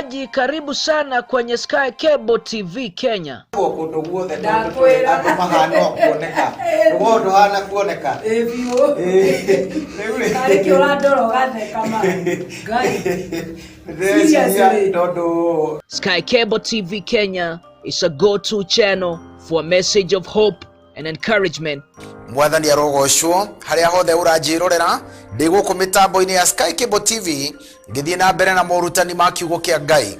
Mtazamaji, karibu sana kwenye Sky Cable TV Kenya. Kũndũ guothe tondũ Ndakwĩra. andũ mahana o kuoneka rũgongo ndũhana kuoneka. Ĩ biũ. Rĩu rĩ Karĩ kĩ ũrandora ũgatheka ma Ngai. ndĩreciria Seriously. tondũ Sky Cable TV Kenya is a go-to channel for a message of hope and encouragement. Mwathani arogocwo harĩa hothe ũranjĩrorera ndĩ gũkũ mĩtambo-inĩ ya Sky Cable TV ngĩthiĩ na mbere na morutani ma kiugo kĩa Ngai.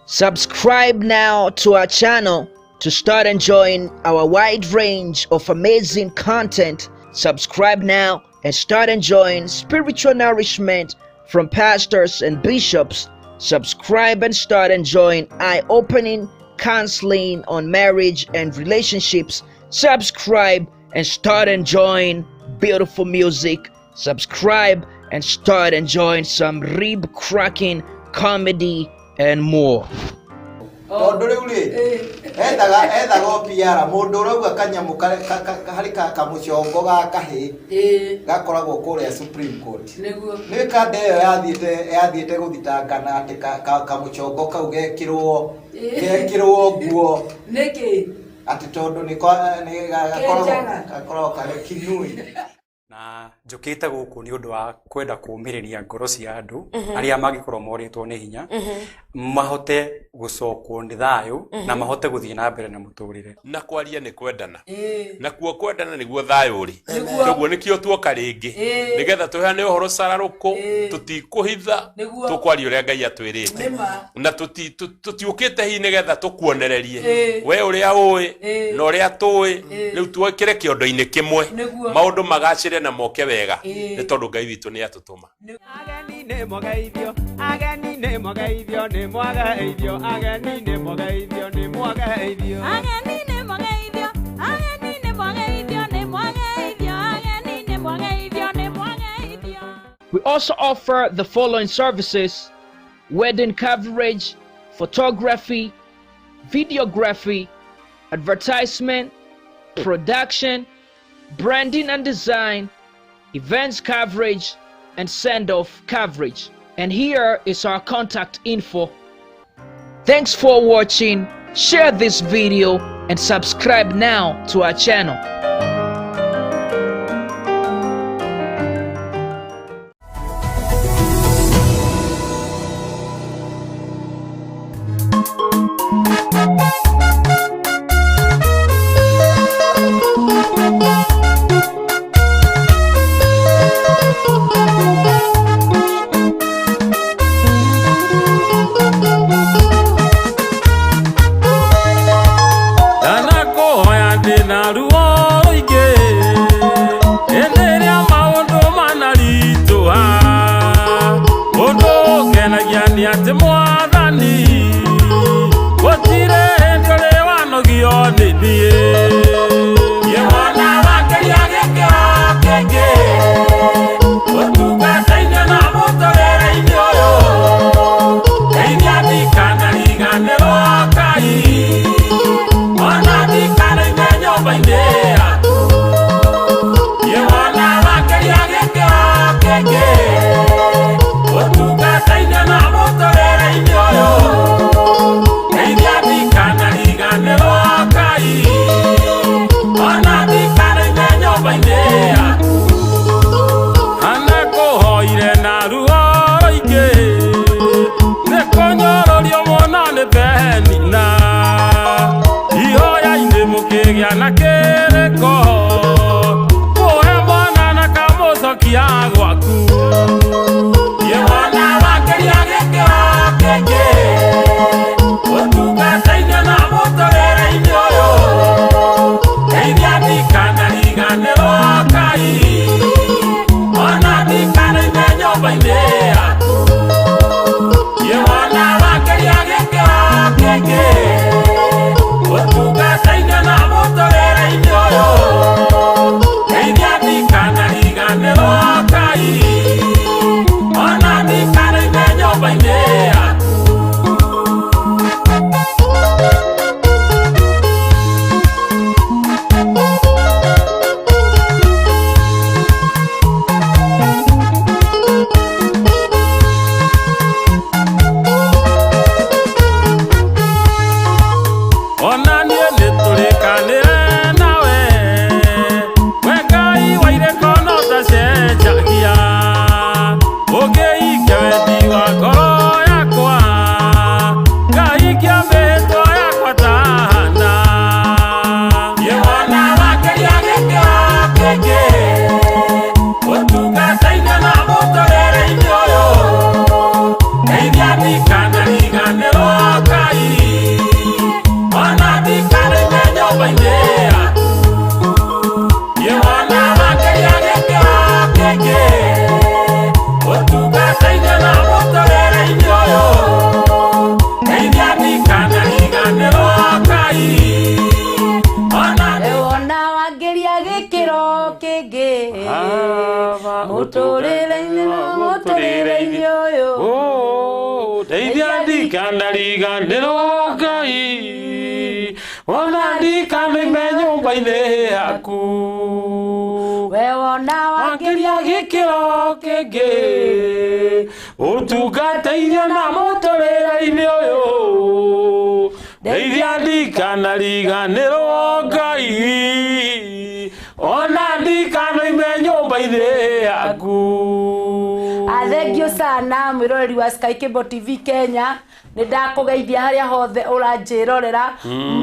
Subscribe now to our channel to start enjoying our wide range of amazing content. Subscribe now and start enjoying spiritual nourishment from pastors and bishops. Subscribe and start enjoying eye opening counseling on marriage and relationships. Subscribe and start enjoying beautiful music. Subscribe and start enjoying some rib cracking comedy and more. Tondũ rĩu rĩ ethaga ethaga o PR mũndũ ũrauga kanyamũ harĩ kamũcongo ga kahĩ Ĩ gakoragwo kũrĩa Supreme Court. Nĩguo. Nĩ kanda ĩyo yathiĩte gũthitangana atĩ kamũcongo kau gekĩrwo gekĩrwo nguo Nĩkĩ? Atĩ tondũ nĩ nĩ gakoragwo Kenjaga. Gakoragwo karĩ kinui. Na njũkĩte gũkũ nĩ ũndũ wa kwenda kũũmĩrĩria ngoro cia andũ arĩa mangĩkorwo morĩtwo nĩ hinya, mahote gũcokwo nĩ thayũ na mahote gũthiĩ na mbere na mũtũrĩre. Na kwaria nĩ kwendana. Ĩ. Nakuo kwendana nĩguo thayũ rĩ. Nĩguo. Toguo nĩkĩo tuoka rĩngĩ nĩgetha tũheane ũhoro cararũkũ. Tũtikũhitha. Nĩguo. Tũkwaria ũrĩa Ngai atwĩrĩte. Nĩma. Na tũtiũkĩte hihi nĩgetha tũkuonererie we ũrĩa ũĩ na ũrĩa tũĩ rĩu twĩkĩre kĩondo-inĩ kĩmwe. Nĩguo. Maũndũ magacĩre na moke wega Ĩĩ. nĩ tondũ Ngai witũ nĩ atũtũma. Ageni nĩ mwageithio, ageni nĩ mwageithio, nĩ mwageithio, ageni nĩ mwageithio, nĩ mwageithio. Ageni nĩ mwageithio, ageni nĩ mwageithio, nĩ mwageithio, ageni nĩ mwageithio, nĩ mwageithio. We also offer the following services: wedding coverage, photography, videography, advertisement, production, branding and design, events coverage, and send off coverage. And here is our contact info. Thanks for watching. Share this video and subscribe now to our channel. Ndanakuhoya ndĩ na ruo rũingĩ hĩndĩ ĩrĩa maũndũ manaritũha ũndũ ũngenagia nĩ atĩ mwathani gũtirĩ hĩndĩ ũrĩ wanogio nĩ niĩ. Niĩ wona wakĩria gĩkĩro kĩngĩ ũtungata-inĩ na mũtũrĩre-inĩ ũyũ ndeithia ndikanariganĩrwo Ngai ona ndikanaime nyũmba-inĩ yaku. Niĩ wona wakĩria gĩkĩro kĩngĩ ũtungata-inĩ na mũtũrĩre-inĩ ũyũ ndeithia ndikanariganĩrwo Ngai. Wendi wa ngoro yakwa ngahingia mĩhĩtwa yakwa tahana. Niĩ wona wakĩria gĩkĩro kĩngĩ ũtungata-inĩ na mũtũrĩre-inĩ ũyũ ndeithia ndikanariganĩrwo Ngai ona ndikanaime nyũmba-inĩ yaku. Niĩ wona wakĩria gĩkĩro kĩngĩ ũtungata-inĩ na mũtũrĩre-inĩ ũyũ ndeithia ndikanariganĩrwo Ngai ona Wona wangĩria gĩkĩro kĩngĩ mũtũrĩre-inĩ na mũtũrĩre-inĩ ũyũ. Ndeithia ndikanariganĩrwo Ngai ona ndikanaime nyũmba-inĩ yaku. We wona Wakĩria gĩkĩro kĩngĩ ũtungata-inĩ na mũtũrĩre-inĩ ũyũ ndeithia ndikanariganĩrwo Ngai ona ndikanaime nyũmba-inĩ yaku. Thengio sana mwiroreri wa Sky Cable TV Kenya, nĩ ndakũgeithia harĩa hothe ũranjĩrorera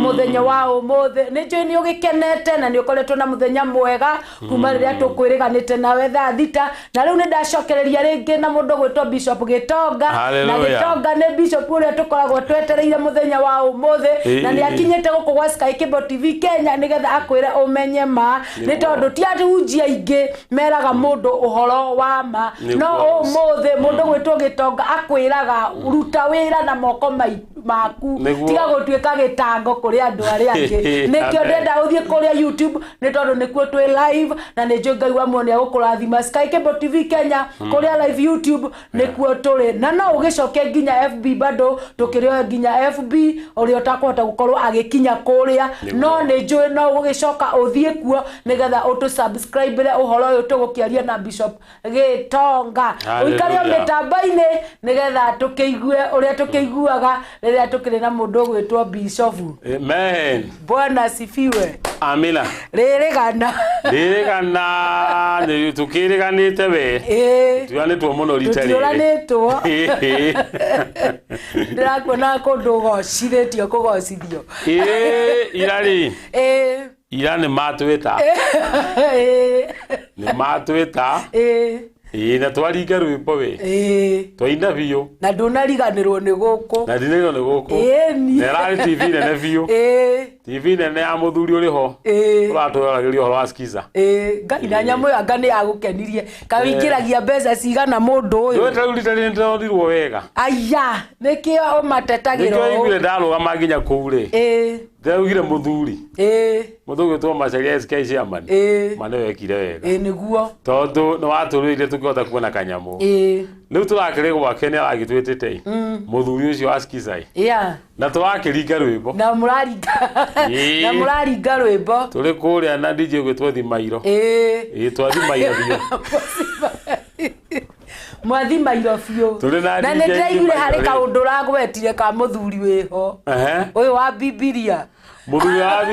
mũthenya wa ũmũthĩ. Nĩ njũĩ nĩ ũgĩkenete na nĩ ũkoretwo na mũthenya mwega kuma rĩrĩa tũkwĩrĩganĩte nawe thaa thita, na rĩu nĩ ndacokereria rĩngĩ na mũndũ gwĩtwo Bishop Gĩtonga. Na Hallelujah. Gĩtonga nĩ Bishop ũrĩa tũkoragwo twetereire mũthenya wa ũmũthĩ, na nĩ akinyĩte gũkũ gwa Sky Cable TV Kenya nĩgetha akwĩre ũmenye ma, nĩ tondũ ti ahunjia aingĩ meraga mũndũ ũhoro wa ma. Nĩguo. No ũmũthĩ mũndũ gwĩtwo Gĩtonga akwĩraga ruta wĩra na moko maku, Nĩguo. tiga gũtuĩka gĩtango kũrĩ andũ arĩa angĩ. Nĩkĩo Amen. ndĩrenda ũthiĩ kũrĩa YouTube, nĩ tondũ nĩkuo twĩ live, na nĩ njũĩ Ngai wa muoyo nĩ egũkũrathima. Sky Cable TV Kenya kũrĩa live YouTube nĩkuo tũrĩ, na no ũgĩcoke nginya FB, bado tũkĩrĩ o nginya FB, ũrĩa ũtakũhota gũkorwo agĩkinya kũrĩa, no nĩ njũĩ no ũgĩcoka ũthiĩ kuo nĩgetha ũtũ subscribe ũhoro ũyũ tũgũkĩaria na Bishop Gĩtonga. Ũikare o Hallelujah. mĩtambo-inĩ nĩgetha tũkĩigue ũrĩa tũkĩiguaga rĩrĩa tũkĩrĩ na mũndũ ũgwĩtwo Bishop. Amen. Bwana asifiwe. Amina. Rĩrĩgana. Rĩrĩgana nĩ tũkĩrĩganĩte we. Ĩĩ. Turanĩtwo mũno rita rĩrĩ. Tũtiũranĩtwo. Ndĩrakuona kũndũ ũgocithĩtio kũgocithio. Ĩĩ ira rĩ, Ĩĩ. ira nĩ matwĩta. Ĩĩ. Nĩ matwĩta. Ĩĩ. Ĩĩ na twaringa rwĩmbo we. Ĩĩ. Twaina biũ. Na ndũnariganĩrwo nĩ gũkũ. Na ndinĩrwo nĩ gũkũ. Ĩni. Na ĩrarĩ TV nene biũ. Ĩĩ. TV nene ya mũthuri ũrĩ ho. Ĩĩ. Ũratũragĩria ũhoro wa skiza. Ĩĩ, Ngai na nyamũ ĩyo anga nĩ yagũkenirie. Kawĩingĩragia mbeca cigana mũndũ ũyũ? Ndũĩ ta rĩu rita rĩrĩ nĩndĩrorirwo wega. Aya, nĩkĩo ũmatetagĩra Nĩkĩo ũũ. aiguire ndarũgama nginya kũu rĩ. Ĩĩ. Ndĩraugire mũthuri. Ĩĩ. Mũthuri ũgwĩtwo Macharia SK chairman. Ĩĩ. Ma nĩwekire wega. Ĩĩ nĩguo. Tondũ nĩwatũrũire tũkĩhota kuona kanyamũ. Ĩĩ. Rĩu tũrakĩrĩ gwake nĩ aragĩtwĩtĩte mũthuri ũcio wa skiza ĩ. Yeah. Na tũrakĩringa rwĩmbo. Na mũraringa. Ĩĩ. Na mũraringa rwĩmbo. Tũrĩ kũrĩa na DJ ũgwĩtwo Thimairo. Ĩĩ. Ĩĩ twathimairo biũ. Mwathimairo biũ. Tũrĩ na Na DJ nĩ ndĩraiguire harĩ Thimairo rĩ. kaũndũ ũragwetire ka mũthuri wĩho. Ehe. Ũyũ wa Bibilia. Mũthuri wa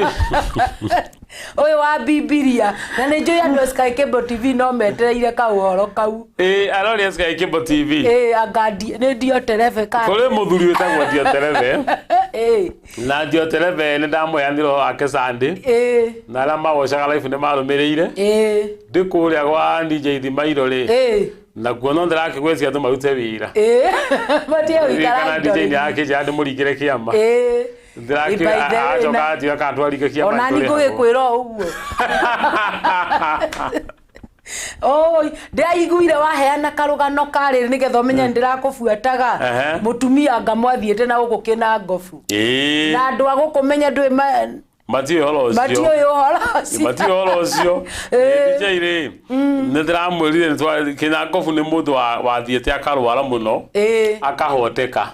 Ũyũ wa Bibilia. Na nĩ njũĩ andũ a Sky Cable TV no metereire kaũhoro kau. Ĩĩ arori a Sky Cable TV. Ĩĩ anga nĩ Dioterebe ka. Kũrĩ mũthuri wĩtagwo Dioterebe. Ĩĩ. Na Dioterebe nĩ ndamũheanire ũhoro wake Sunday. Ĩĩ. Na arĩa mawocaga live nĩ marũmĩrĩire. Ĩĩ. Ndĩ kũrĩa gwa DJ Thimairo rĩ. Ĩĩ. Na kuo no ndĩrakĩgwĩcia andũ marute wĩra. Ĩĩ. Matige gũikara Kana DJ indo. nĩ akĩnjĩra ndĩmũringĩre kĩama. Ĩĩ. By the way, Ndĩrakĩ na- acoka anjĩra kana twaringa kĩama Ona ni nĩtũrĩhagwo. ngũgĩkwĩra o ũguo. Oi, ndĩraiguire waheana karũgano karĩ nĩgetha ũmenye nĩndĩrakũbuataga. Ehe. Mũtumia anga mwathiĩte na gũkũ kĩna ngobu. Ĩĩ. Na andũ a gũkũ menye ndwĩ Matiũĩ ũhoro ũcio. matiũĩ ũhoro ũcio. Matiũĩ ũhoro ũcio. Ĩĩ. DJ rĩ, nĩ ndĩramwĩrire kĩna ngobu nĩ mũndũ wathiĩte akarwara mũno. Ĩĩ. Akahoteka.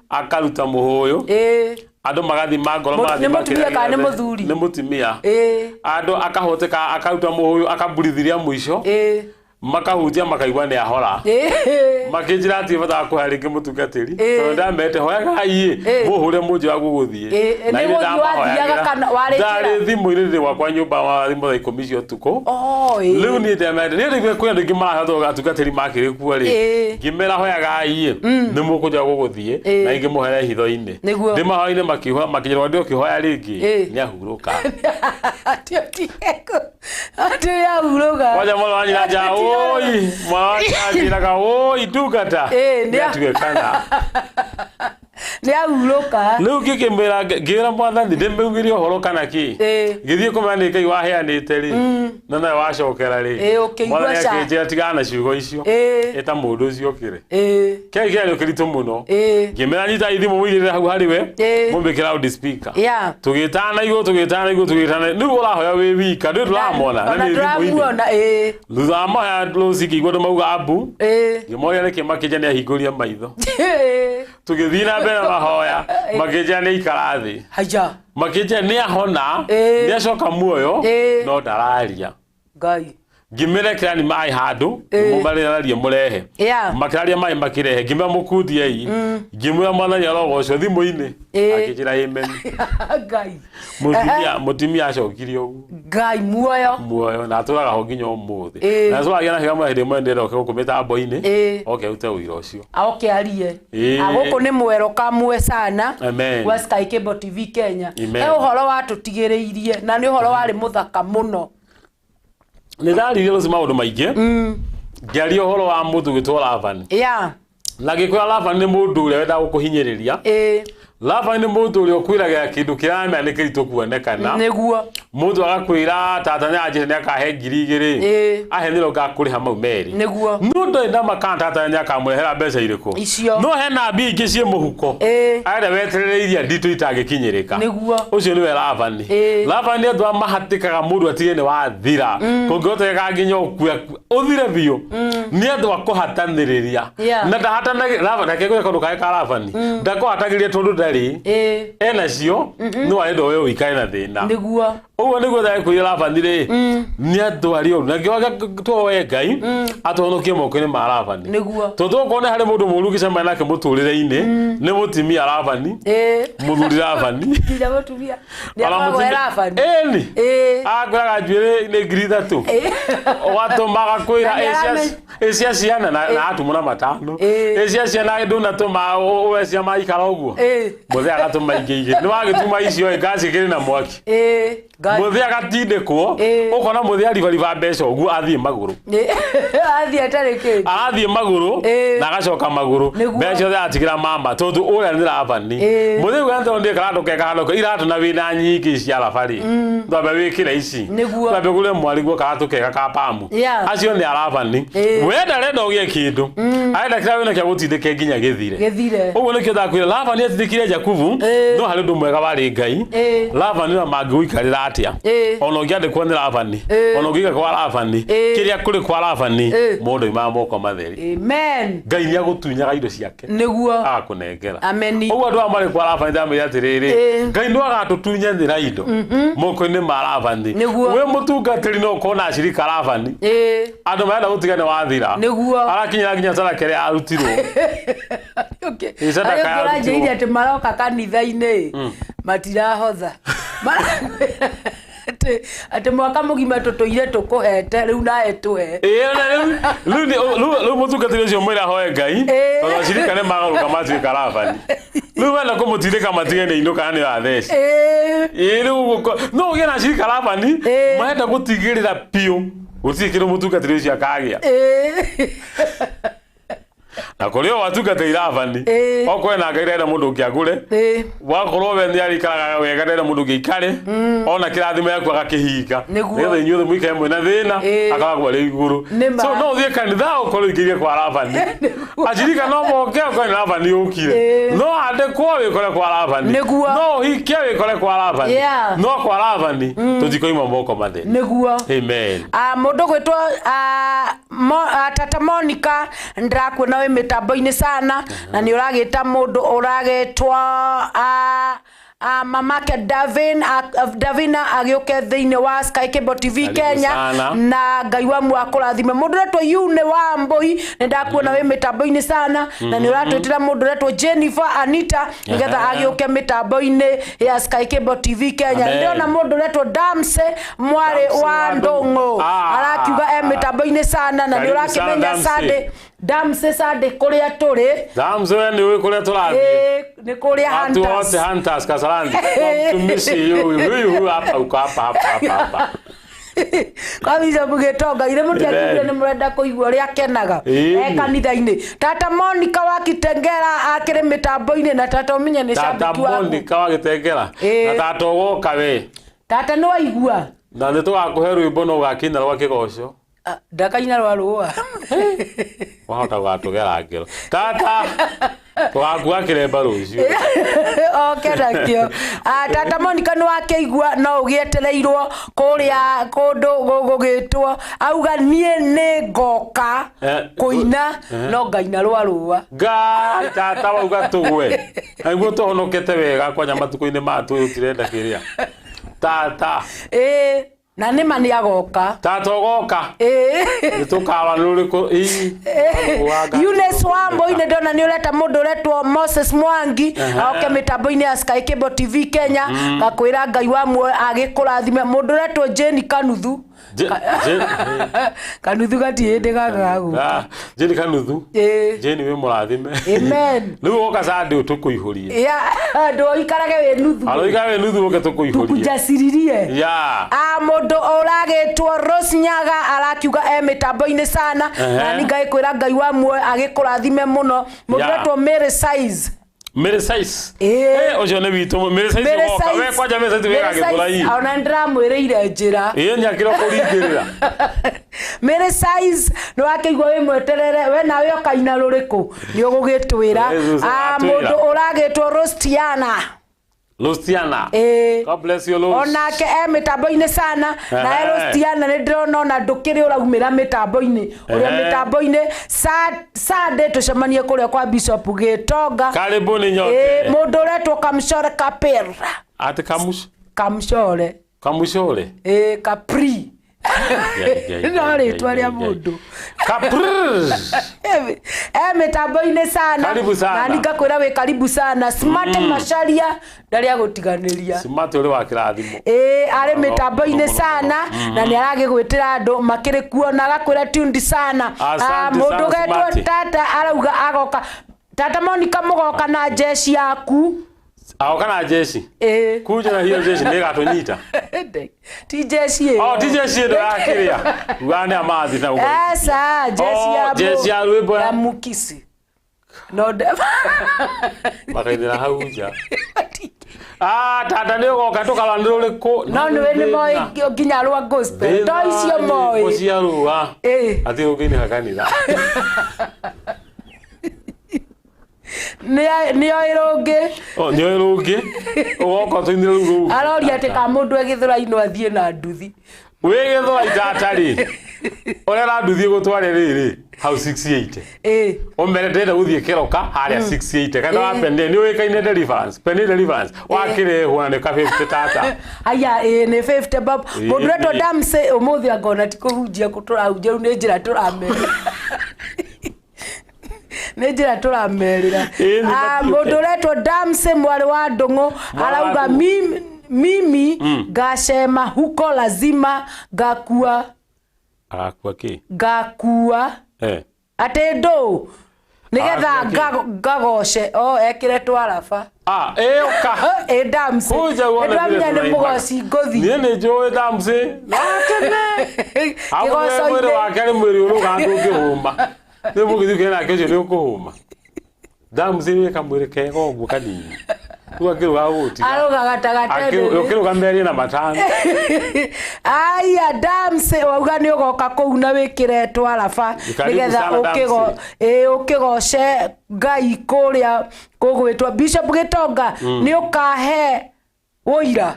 Akaruta mũhũyũ. Ĩĩ. Andũ magathima ngoro Nĩ magathima mũtumia kĩrĩa kana nĩ gĩothe. mũthuri? Nĩ mũtumia. Ĩĩ. Andũ akahoteka akaruta mũhũyũ akaburithiria mũico. Ĩĩ. Makahutia makaigua nĩ ahora. Makĩnjĩra atĩ bata wa kũhoya rĩngĩ mũtungatĩri, tondũ ndamete hoyagai mũhũre mũnjĩ wa gũgũthiĩ. Ĩ, Na nĩ niĩ gũthiĩ wathiaga kana warĩ njĩra? Ndarĩ thimũ-inĩ ndĩ gwakwa nyũmba wa thimũ thaa 10 cia ũtukũ. Oh, ĩ. Rĩu niĩ ndamete niĩ rĩu kwĩ andũ aingĩ marahoya tondũ atungatĩri makĩrĩ kuo rĩ, ngĩmera hoyagai nĩ mũkũnjĩra gũgũthiĩ, na ingĩ mũhoere hitho-inĩ. Nĩguo. Ndĩ mahoya-inĩ makĩhoya makĩnjĩra ndĩ ũkĩhoya rĩngĩ nĩ ahurũka. Atĩ ũtige atĩ nĩahurũka. Kwanja mwana wa nyina nja oi, mwana wa nyina anjĩraga oi ndungata. Nĩatuĩkana. Nĩahurũka. Rĩu ngĩkĩmwĩra, ngĩra mwathani ndĩmĩugĩre ũhoro kana kĩ. Ngĩthiĩ kũmenya nĩ Ngai waheanĩte rĩ, na nawe wacokera rĩ. Ũkĩigua Mwathani ca. akĩnjĩra tigana na ciugo icio. Ĩta mũndũ ũcio okĩre. Kĩarĩ kĩario kĩritũ mũno. Ngĩmera nyita ithimũ mũigĩrĩre hau harĩ we, mũmĩkĩre loud speaker. Tũgĩtana igũrũ, tũgĩtana igũrũ, tũgĩtana. Rĩu ũrahoya wĩ wika, ndũĩ ndũramona na Ona nĩ thimũ-inĩ. ndũramuona. Thutha wa mahoya rũci ngĩigua andũ mauga ambu. Ngĩmoria nĩkĩ, makĩnjia nĩ ahingũria maitho. Tũgĩthiĩ na mbere na mahoya, makĩnjia nĩ aikara thĩ. Haya. Makĩnjia nĩ ahona, nĩ acoka muoyo, no ndararia. Ngai. Ngĩmĩrekera ni maĩ handũ, mũmarĩrarie mũrehe. Makĩraria maĩ makĩrehe, ngĩmera mũkundiei. Ngĩmwĩra mwathani arogocwo thimũ-inĩ. Akĩnjĩra amen. Ngai. Mũtumia acokirie ũguo. Ngai muoyo. Muoyo na atũraga ho nginya ũmũthĩ. Na tũragia na higa hĩndĩ ĩmwe ndĩrenda oke gũkũ mĩtambo-inĩ, oke arute ũira ũcio. Aoke arie. Gũkũ nĩ mwero kamwe sana. Amen. Wa Sky Cable TV Kenya. Amen. He ũhoro watũtigĩrĩirie na nĩ ũhoro warĩ mũthaka mũno. Nĩ ndaririe rũci maũndũ maingĩ, ngĩaria ũhoro wa mũndũ gwĩtwo Labani. Na ngĩkwĩra Labani nĩ mũndũ ũrĩa wendaga gũkũhinyĩrĩria. Labani nĩ mũndũ ũrĩa ũkwĩragĩra kĩndũ kĩramera nĩ kĩritũ kuonekana. Nĩguo. Mũndũ agakwĩra tata nĩ anjĩra nĩ akahe 2000. Ahe mĩrongo akũrĩha mau merĩ. Nĩguo. No ndũrĩ na ma kana tata nĩ akamũrehera mbeca irĩkũ. Icio. No hena mbia ingĩ ciĩ mũhuko. Arenda weterere iria nditũ itangĩkinyĩrĩka. Nĩguo. Ũcio nĩwe Labani. Labani andũ aya mahatĩkaga mũndũ atige nĩ wathira. Kũngĩhotekeka nginya ũkue ũthire biũ. Nĩ andũ a kũhatanĩrĩria. Na ndahatanagĩria Labani, reke ngwĩre kaũndũ karĩa ka Labani. Ndakũhatagĩrĩria tondũ ndarĩ. Enacio, no arenda we ũikare na thĩna. Nĩguo. Ũguo nĩguo ndakwĩra Labani rĩ, nĩ andũ arĩa oru. Na ngĩoga tũhoe Ngai atũhonokie moko-inĩ ma Labani. Nĩguo. Tondũ okorwo nĩ harĩ mũndũ mũũru ũngĩcemania nake mũtũrĩre-inĩ, nĩ mũtumia Labani, mũthuri Labani. Nginya mũtumia. Nĩ Ona akoragwo e mũtumia- Labani. Ĩni. Akwĩraga njuĩrĩ nĩ 3000. Ũgatũma agakwĩra Na nĩ ĩ cia ciana na atumũra 5. Ĩ cia ciana ndũnatũma ũwe cia maikara ũguo. Mũthee agatũma ingĩ igĩrĩ. Nĩ wagĩtuma icio ĩ ngacikĩrĩ na mwaki. Ngai. Mũthee agatindĩkwo, ũkona mũthee aribariba mbeca ũguo athiĩ magũrũ. Athiĩ atarĩ kĩndũ. Arathiĩ magũrũ na agacoka magũrũ. Nĩguo. Mbeca ciothe aratigĩra mama tondũ ũrĩa nĩ Labani. Mũthee uga tondũ ndĩ karatũ kega handũ iratũ na wĩna nyingĩ cia Labani. Twambe wĩkĩre ici. Nĩguo. Twambe ũgũre mwariguo karatũ kega ka pamu. Acio nĩ Arabani. We ndarenda ũgĩe kĩndũ. Arenda kĩrĩa wĩna kĩa gũtindĩke nginya gĩthire. Gĩthire. Ũguo nĩkĩo ndakwĩra Labani atindĩkire Jakubu, no harĩ ũndũ mwega warĩ Ngai. Labani ona mangĩgũikarĩra atĩa, ona ũngĩandĩkwo nĩ Labani, ona ũngĩiga kwa Labani, kĩrĩa kũrĩ kwa Labani, mũndũ oimaga moko matheri. Amen. Ngai nĩ agũtunyaga indo ciake. Nĩguo. Agakũnengera. Ameni. Ũguo andũ aya marĩ kwa Labani ndamwĩra atĩrĩrĩ, Ngai no agatũtunyanĩra indo moko-inĩ ma Labani. Nĩguo. Wĩ mũtungatĩri no ũkorwo na acirika Labani. Andũ marenda gũtiga nĩ wathira. Nĩguo. Arakinyĩra nginya sadaka ĩrĩa arutirwo. Ĩ sadaka Arĩa yarutirwo. ũranjĩrire atĩ maroka kanitha-inĩ matirahotha. Marakwĩra atĩ mwaka mũgima tũtũire tũkũhete rĩu nawe tũhe. Ĩĩ, na rĩu mũtungatĩri ũcio mwĩre ahoe Ngai, tondũ acirika nĩ magarũka matuĩka Labani. Rĩu wenda kũmũtindĩka matige nĩ inũka nĩ watheci. Ĩĩ, rĩu no ũgĩe na acirika Labani, marenda gũtigĩrĩra biũ gũtirĩ kĩndũ mũtungatĩri ũcio akagĩa. Na kũrĩ o atungatĩri Labani, okorwo na Ngai ndenda mũndũ ũngĩ agũre, wakorwo we nĩ arĩikaraga wega ndenda mũndũ ũngĩ aikare, ona kĩrathimo yaku agakĩhinga. Nĩguo. Nĩgetha inyuothe mũikare mwĩna thĩna, akoragwo arĩ igũrũ. Nĩ ma. So no ũthiĩ kanitha ũkorwo ũingĩire kwa Labani. Acirika no moke ũkorwo nĩ Labani ũkire. No andĩkwo wĩkore kwa Labani. Nĩguo. No ũhike wĩkore kwa Labani. No kwa Labani tũtikoima moko matheri. Nĩguo. Amen. Mũndũ gwĩtwo Tata Monica ndĩrakuona wĩ mĩtambo-inĩ sana, na nĩ ũragĩta mũndũ ũragĩtwo Mamake Davin, Davina agĩũke thĩinĩ wa Sky Cable TV Karibu Kenya sana. Na Ngai wa muoyo akũrathime. Mũndũ ũretwo Yune wa Mbũi, nĩ ndakuona wĩ mĩtambo-inĩ sana, na nĩ ũratwĩtĩra mũndũ ũretwo Jennifer Anita nĩgetha agĩũke mĩtambo-inĩ ya Sky Cable TV Kenya. Amen. Ndĩrona mũndũ ũretwo Damse mwarĩ Damse wa wa Ndũng'ũ Ndũng'ũ. arakiuga e mĩtambo-inĩ sana, na nĩ Karibu sana, ũrakĩmenya Damse. Sunday Damse Sunday kũrĩa tũrĩ. Damse, we nĩ ũĩ kũrĩa tũrathiĩ. Nĩ kũrĩa Watu Hunters. wote Hunters Kasarani. Kwa mtumishi huyu huyu huyu hapa uko hapa hapa hapa hapa. Kwa Bishop Gĩtonga ithe mũtiakĩire Amen. nĩ mũrenda kũigua ũrĩa akenaga Ĩĩ. e kanitha-inĩ. Tata Monica wa Kitengela akĩrĩ mĩtambo-inĩ, na tata ũmenye nĩ Tata shabiki waku. Monica wa Gĩtengera. Ĩĩ. Na tata ũgoka we. Tata nĩ waigua. Na nĩ tũgakũhe rwĩmbo no ũgakĩina rwa kĩgoco. Ah, ndakaina rwa rũa. Wahota gũgatũgera ngero. Tata tũgakua kĩremba rũciũ. Oke nakĩo. Ah, tata Monica nĩ wakĩigua no ũgĩetereirwo kũrĩa kũndũ gũgĩtwo auga niĩ nĩ ngoka kũina no ngaina rwa rũa. Ngai tata wauga tũgwe. Nĩguo tũhonokete wega kwanja matukũ-inĩ maya tũyũ tirenda kĩrĩa. Tata. Ĩĩ, na nĩma nĩ agoka. Tata ũgoka. Ĩĩ. Nĩ tũkarora nĩ ũrĩkũ. Ĩĩ. Eunice Wambui nĩ ndona nĩ ũreta mũndũ ũretwo Moses Mwangi oke mĩtambo-inĩ ya Sky Cable TV Kenya, ngakwĩra Ngai wa muoyo agĩkũrathime. Mũndũ ũretwo Jane Kanuthu. Kanuthu gati hĩndĩ gaka gagũka. Ah, Jane Kanuthu. Ĩĩ. Jane wĩ mũrathime. Amen. Rĩu woka Sunday tũkũihũrie. Ya, ndũikarage wĩ nuthu. Aroiga wĩ nuthu ũke tũkũihũrie. Tukujaciririe. Ya. A mũndũ ũragĩtwo Rose Nyaga arakiuga e mĩtambo-inĩ sana, na nĩ ngagĩkwĩra Ngai wa muoyo agĩkũrathime mũno. Mũndũ ũretwo Mary Size. Mary Size. Ĩĩ. Ũcio nĩ witũ Mary Size Mary ũgoka. Size. We kwanja Mary Size wĩ Mary gagĩthũrai. Size, ona nĩndĩramwĩrĩire njĩra. Ĩĩ nĩ akĩra kũringĩrĩra. Mary Size nĩ wakĩigua wĩ mweterere, we nawe ũkaina rũrĩkũ nĩ ũgũgĩtwĩra. Jesus, Ah, atwĩra. mũndũ ũragĩtwo Rostiana. Luciana. Ĩĩ. God bless you Lord. Onake e mĩtambo-inĩ sana na Ehe. Rostiana nĩ ndĩrona ona ndũkĩrĩ ũraumĩra mĩtambo-inĩ ũrĩa Ehe. mĩtambo-inĩ. Sunday tũcemanie kũrĩa kwa Bishop Gĩtonga. Karibuni Ĩĩ, nyote. mũndũ ũretwo Kamcore Kapera. Ati kamush Kamcore. kamushore. Ĩĩ, Capri. No rĩtwa rĩa mũndũ. Kapri. E mĩtambo-inĩ sana. Karibu sana. Na ngakwĩra wĩ karibu sana. Smart Macharia ndarĩ agũtiganĩria. Smart ũrĩ wa kĩrathimo. Ĩĩ, arĩ Mũno, mĩtambo-inĩ mũno, sana na nĩ aragĩgwĩtĩra andũ makĩrĩ kuo na agakwĩra tuned sana. Asante Ah, mũndũ sana, ũgetwo Smart. tata arauga agoka. Tata Monica mũgoka na jeshi yaku. Agoka na jeshi. Ĩĩ. Kuja na hiyo jeshi nĩ ĩgatũnyita. Ti jeshi ĩyo. Oh, ti jeshi ĩno ya kĩrĩa. Ugaga nĩ amathi na ũguo. Esa, jeshi Oh, ya jeshi ya rwĩmbo ya mukisi. No Makaithĩra hau nja. Ah, tata nĩ ũgoka tũkarora nĩ rũrĩkũ. No nĩ nĩ moĩ nginya rwa gospel. To icio moĩ. Cia rũa. Ĩĩ. Atĩ ũngĩinĩka kanitha. Nĩ oĩ rũngĩ. Oh, nĩ oĩ rũngĩ. Ũgoka tũinĩre rũu rũngĩ. Aroria atĩ ka mũndũ e gĩthũrai no athiĩ na nduthi. Wĩ gĩthũrai tata rĩ. Ũrĩa randuthi gũtware rĩrĩ hau 68. Ĩĩ. Ũmere ndĩrenda gũthiĩ kĩroka harĩa 68 kana wa Penile nĩ ũĩkaine Deliverance Penile Deliverance wakĩrehwo na nĩ ka 50 tata. Aya, ĩĩ nĩ 50 bob. Ĩĩ. Mũndũ ũretwo Damsey ũmũthĩ angona ti kũhunjia kũ tũrahunjia rĩu nĩ njĩra tũramerĩra. Nĩ njĩra tũramerĩra. Ĩĩ, nĩ Ah, matiũke. mũndũ ũretwo Damsey mwarĩ wa Ndũng'ũ Mwarĩ wa arauga Ndũng'ũ. mimi ngacema huko lazima ngakua. Agakua kĩ? Ngakua. Eh. Atĩ ndũ nĩgetha Agakua kĩ? ngagoce o ekĩre twaraba. Ah, ĩĩ ũka. Ĩ Damsey. Kuja uone Nĩ vile ndamenya nĩ tunaimbaga. mũgoci ngũthi. Niĩ nĩ njũĩ Damsey. Na tene. Mwĩrĩ Kĩgoco-inĩ. wake nĩ mwĩrĩ ũrũga ndũngĩhũma. Nĩ mũgĩthiĩ ũkĩgĩa nake ũcio nĩ ũkũhũma. Damsey nĩ kamwĩrĩ kega ũguo kanini. Rĩu akĩrũga gũtiga. Arũga gatagatĩ. Ũkĩrũga merĩ na matano. Aya Damsey wauga nĩ ũgoka kũu na wĩkĩre twaraba Karibu nĩgetha sana, Damsey. ũkĩgoce Ngai kũrĩa kũgwĩtwo Bishop Gĩtonga nĩ ũkahe ũira.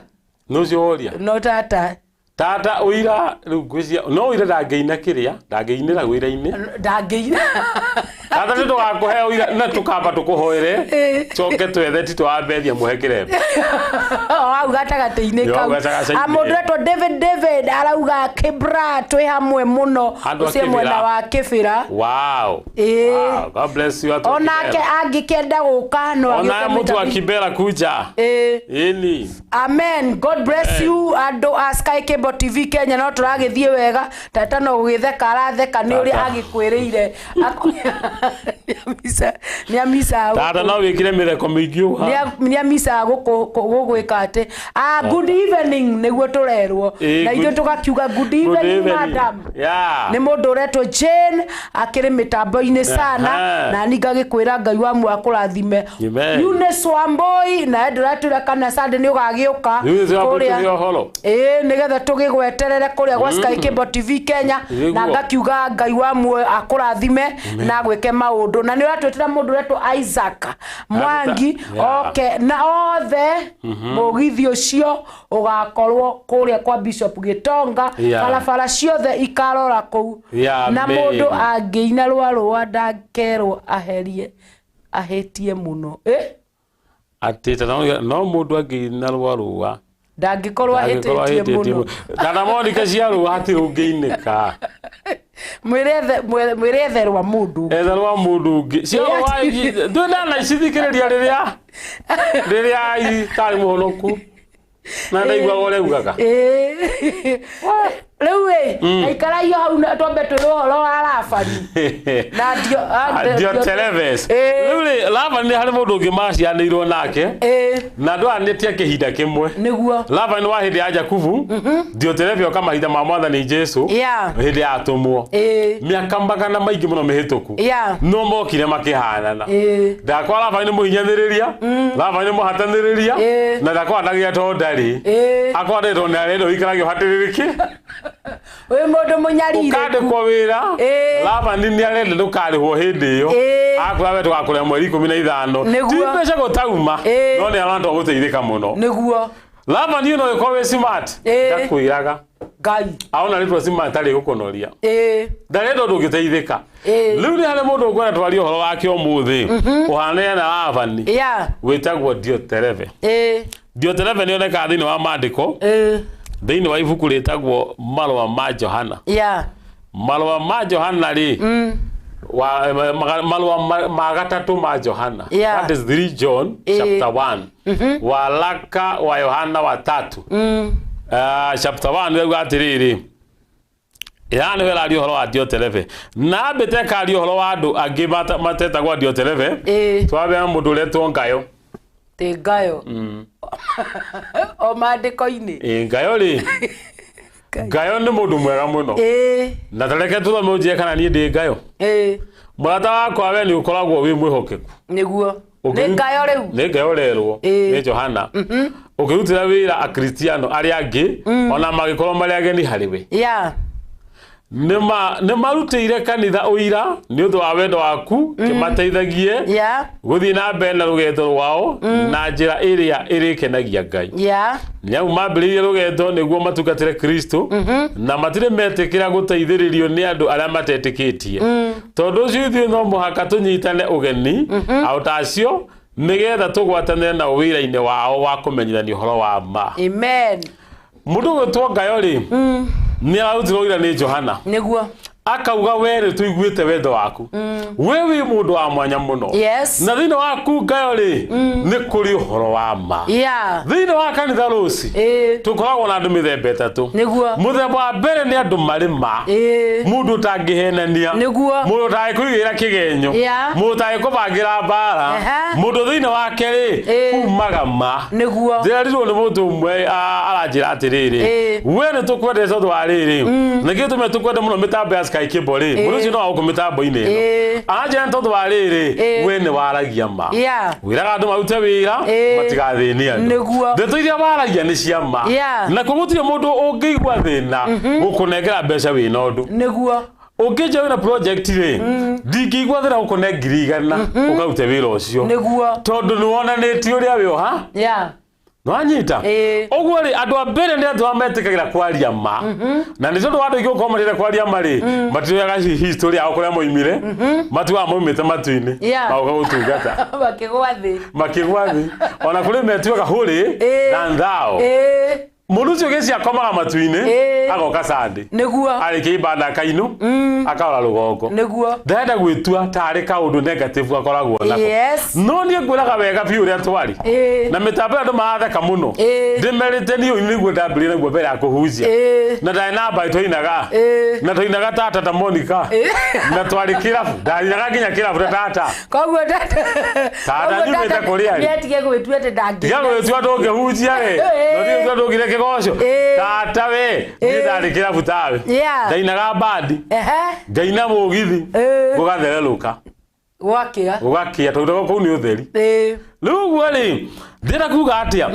Nĩ ũcio woria. No tata. Tata ũira rĩu ngwĩciria no ũira ndangĩina kĩrĩa ndangĩinĩra wĩra-inĩ. Ndangĩina. Tata nĩ tũgakũhe ũira na tũkamba tũkũhoere coke twethe tito wa mberia mũhe kĩremba. O hau gatagatĩ-inĩ Yo, kau. gatagatĩ-inĩ. Ah, mũndũ ũretwo David David arauga Kibra twĩ hamwe mũno. Andũ a Ũcio Kibra. mwena wa Kibra. Wow. Ĩĩ. Wow. God bless you. Watu wa Onake Kibera. angĩkĩenda gũka no Ona agĩũke mtu wa mĩtambo- Kibera kuja. Ĩĩ. Ĩni. Amen. God bless you andũ a Sky Cable TV Kenya no tũragĩthiĩ wega. Tata no gũgĩtheka aratheka nĩ ũrĩa Tata. agĩkwĩrĩire. Nĩ amicaga Tata no wĩkire mĩtheko mĩingĩ ũha. nĩ amicaga gũgwĩka atĩ ah, good evening nĩguo tũrerwo Ĩĩ, na ithuĩ tũgakiuga good Good evening evening. madam. Yeah. Nĩ mũndũ ũretwo Jane akĩrĩ mĩtambo-inĩ sana Aha. na ni ngagĩkwĩra Ngai wa muoyo akũrathime. Amen. Eunice Wambui nawe ndũratwĩra kana Sunday nĩ ũgagĩũka Eunice Wambui kũrĩa. tũgĩe ũhoro. Ĩĩ nĩgetha tũgĩgweterere kũrĩa gwa Sky Cable TV Kenya Nĩguo. na ngakiuga Ngai wa muoyo akũrathime na agwĩke maũndũ na nĩ ũratwĩtĩra mũndũ ũretwo Isaac Mwangi Yeah. oke na othe mũgithi ũcio ũgakorwo kũrĩa kwa Bishop Gĩtonga Yeah. barabara ciothe ikarora kũu Yeah, na amen. mũndũ angĩina rũa ndakerwo aherie ahĩtie mũno eh? Atĩ tata no mũndũ angĩina rũa rũa ndangĩkorwo ahĩtĩtie mũno. Tata Monica cia rũa hatirĩ ũngĩinĩka. Mwĩre ethe rwa mũndũ. Etha rwa mũndũ ũngĩ. Cia rũa ndũĩ ndanacithikĩrĩria rĩrĩa rĩrĩa itarĩ mũhonoku na ndaiguaga ũrĩa augaga. Ĩĩ. Rĩu ĩ aikaraio hau na twambe twĩrwo ũhoro wa Labani na ndio Diotrephes. Ĩĩ. Rĩu rĩ Labani nĩ harĩ mũndũ ũngĩ macianĩirwo nake Ĩĩ. na andũ aya nĩ ti a kĩhinda kĩmwe. Nĩguo. Labani wa hĩndĩ ya Jakubu, Diotrephe oka mahinda ma mwathani Jesu Yeah. hĩndĩ ya atũmwo. Ĩĩ. Mĩaka magana maingĩ mũno mĩhĩtũku Yeah. no mokire makĩhanana. Ĩĩ. Ndakwa Labani nĩ mũhinyanĩrĩria, Labani nĩ mũhatanĩrĩria Ĩĩ. na ndakwa ndagĩa to ndarĩ. Ĩĩ. Akwa ndĩ tondũ nĩ arenda ũikarage ũhatĩrĩrĩki. Wĩ mũndũ mũnyarire. Ũkandĩkwo wĩra Ĩĩ. Labani nĩ arenda ndũkarĩhwo hĩndĩ ĩyo. Ĩĩ. Akwĩra we tũgakũrĩha mweri 15. Nĩguo. Ti mbeca gũtauma Ĩĩ. no nĩ arona gũteithĩka mũno. Nĩguo. Labani no ĩkorwo wĩ smart Ĩĩ. ndakwĩraga. Ngai. Aona rĩtwa smart arĩ gũkũnoria. Ĩĩ. Ndarenda ũndũ ũngĩteithĩka. Ĩĩ. Rĩu nĩ harĩ mũndũ ũngwenda twarie ũhoro wake ũmũthĩ ũhanene na Labani Yeah. wĩtagwo Diotrephe. Ĩĩ. Diotrephe nĩ onekaga thĩinĩ wa maandĩko Ĩĩ. thĩinĩ wa ibuku rĩtagwo Marũa ma Johana. Yeah. Marũa ma Johana rĩ marũa ma gatatũ ma Johana. Yeah. That is 3 John Ĩĩ. chapter 1. Waraka wa Yohana wa tatu. Chapter 1 rĩuga atĩrĩrĩ ya nĩwe ĩraria ũhoro wa Diotrephe na ambĩte ĩkaria ũhoro wa andũ angĩ matetagwo Diotrephe. Ĩĩ. Twambia na mũndũ ũretwo Ngayo. Tĩ Ngayo. O maandĩko-inĩ. Ĩ Ngayo rĩ Ngayo nĩ mũndũ mwega mũno. Ĩĩ. Na tareke tũthome ũnjĩre kana niĩ ndĩ Ngayo. Ĩĩ. Mũrata wakwa we nĩ ũkoragwo wĩ mwĩhokeku. Nĩguo. Nĩ Ngayo rĩu. Nĩ Ngayo ũrerwo Ĩĩ. nĩ Johana. Ũkĩrutĩra wĩra Akristiano arĩa angĩ ona mangĩkorwo marĩ ageni harĩ we. Yeah. Nĩ marutĩire kanitha ũira nĩ ũndũ wa wendo waku kĩmateithagie Yeah. gũthiĩ na mbere na rũgendo rwao na njĩra ĩrĩa ĩrĩkenagia Ngai. Yeah. Nĩ amu mambĩrĩirie rũgendo nĩguo matungatĩre Kristo na matirĩ metĩkĩra gũteithĩrĩrio nĩ andũ arĩa matetĩkĩtie. Tondũ ũcio ithuĩ no mũhaka tũnyitane ũgeni o ta acio nĩgetha tũgwatanĩre nao wĩra-inĩ wao wa kũmenyithania ũhoro wa ma. Amen. Mũndũ ũgwĩtwo Ngayo rĩ nĩ ararutirwo ũira nĩ Johana. Nĩguo. Akauga we rĩ tũiguĩte wendo waku we wĩ mũndũ wa mwanya mũno. Yes. Na thĩinĩ waku Ngayo rĩ nĩ kũrĩ ũhoro wa ma. Yeah. Thĩinĩ wa kanitha rũci Ĩĩ. tũkoragwo na andũ mĩthemba ĩtatũ. Nĩguo. Mũthemba wa mbere nĩ andũ marĩ ma. Ĩĩ. Mũndũ ũtangĩhenania. Nĩguo. Mũndũ ũtangĩkũigĩra kĩgenyo. Yeah. Mũndũ ũtangĩkũbangĩra mbara. Ehe. Mũndũ thĩinĩ wake rĩ Ĩĩ. kumaga ma. Nĩguo. Ndĩrerirwo nĩ mũndũ ũmwe aranjĩra atĩrĩrĩ Ĩĩ. we nĩ tũkwendete tondũ wa rĩrĩ nĩkĩo tũme tũkwende mũno mĩtambo ya Sky Cable rĩ mũndũ ũcio no wa gũkũ mĩtambo-inĩ ĩno Ĩĩ. aranjĩra nĩ tondũ wa rĩrĩ Ĩĩ. we nĩ waragia ma Yeah. wĩraga andũ marute wĩra Ĩĩ. matigathĩnie andũ Nĩguo. ndeto iria waragia nĩ cia ma Yeah. na koguo gũtirĩ mũndũ ũngĩigua thĩna gũkũnengera mbeca wĩna ũndũ Nĩguo. ũngĩnjia wĩna project rĩ ndingĩigua thĩna gũkũne 100,000 ũkarute wĩra ũcio Nĩguo. tondũ nĩ wonanĩtie ũrĩa wĩoha Yeah. Nwanyita Ĩĩ. ũguo rĩ andũ a mbere nĩ andũ arĩa metĩkagĩra kwaria ma na nĩ tondũ wa andũ aingĩ gũkorwo matire kwaria ma rĩ matiũyaga history yao kũrĩa moimire matuaga maumĩte matu-inĩ Yeah. magoka gũtungata Makĩgwa thĩ. makĩgwa thĩ ona kũrĩ metuaga hũrĩ Ĩĩ. than thou Ĩĩ. mũndũ ũcio gĩci akomaga matu-inĩ Ĩĩ. agoka sande Nĩguo. arĩkia ibanda akainũ akarora rũgongo Nĩguo. ndarenda gwĩtua tarĩ kaũndũ negative akoragwo nako Yes. no niĩ ngwĩraga wega biũ ũrĩa twarĩ Ĩĩ. na mĩtambo ĩyo andũ maratheka mũno Ĩĩ. ndĩmerĩte niĩ ũini nĩguo ndambĩrĩrie naguo mbere ya kũhunjia Ĩĩ. na ndarĩ na mbaĩ twainaga Ĩĩ. na twainaga tata ta Monica na twarĩ kĩrabu ndarinaga nginya kĩrabu ta tata Koguo tata. Tata nyumĩte kũrĩa rĩ. Nĩatige gwĩtua atĩ ndangĩ. tiga gwĩtua ndũngĩhunjia rĩ Ĩĩ. no tiga gwĩtua ndũngire kĩgoco Ĩĩ. tata we niĩ Ĩĩ. ndarĩ kĩrabu tawe Yeah. ndainaga bandi Ehe. ngaina mũgithi Ĩĩ. gũgathererũka Gwakĩa. gũgakĩa tondũ kũu nĩ ũtheri Ĩĩ. rĩu ũguo rĩ ndĩrenda kuga atĩa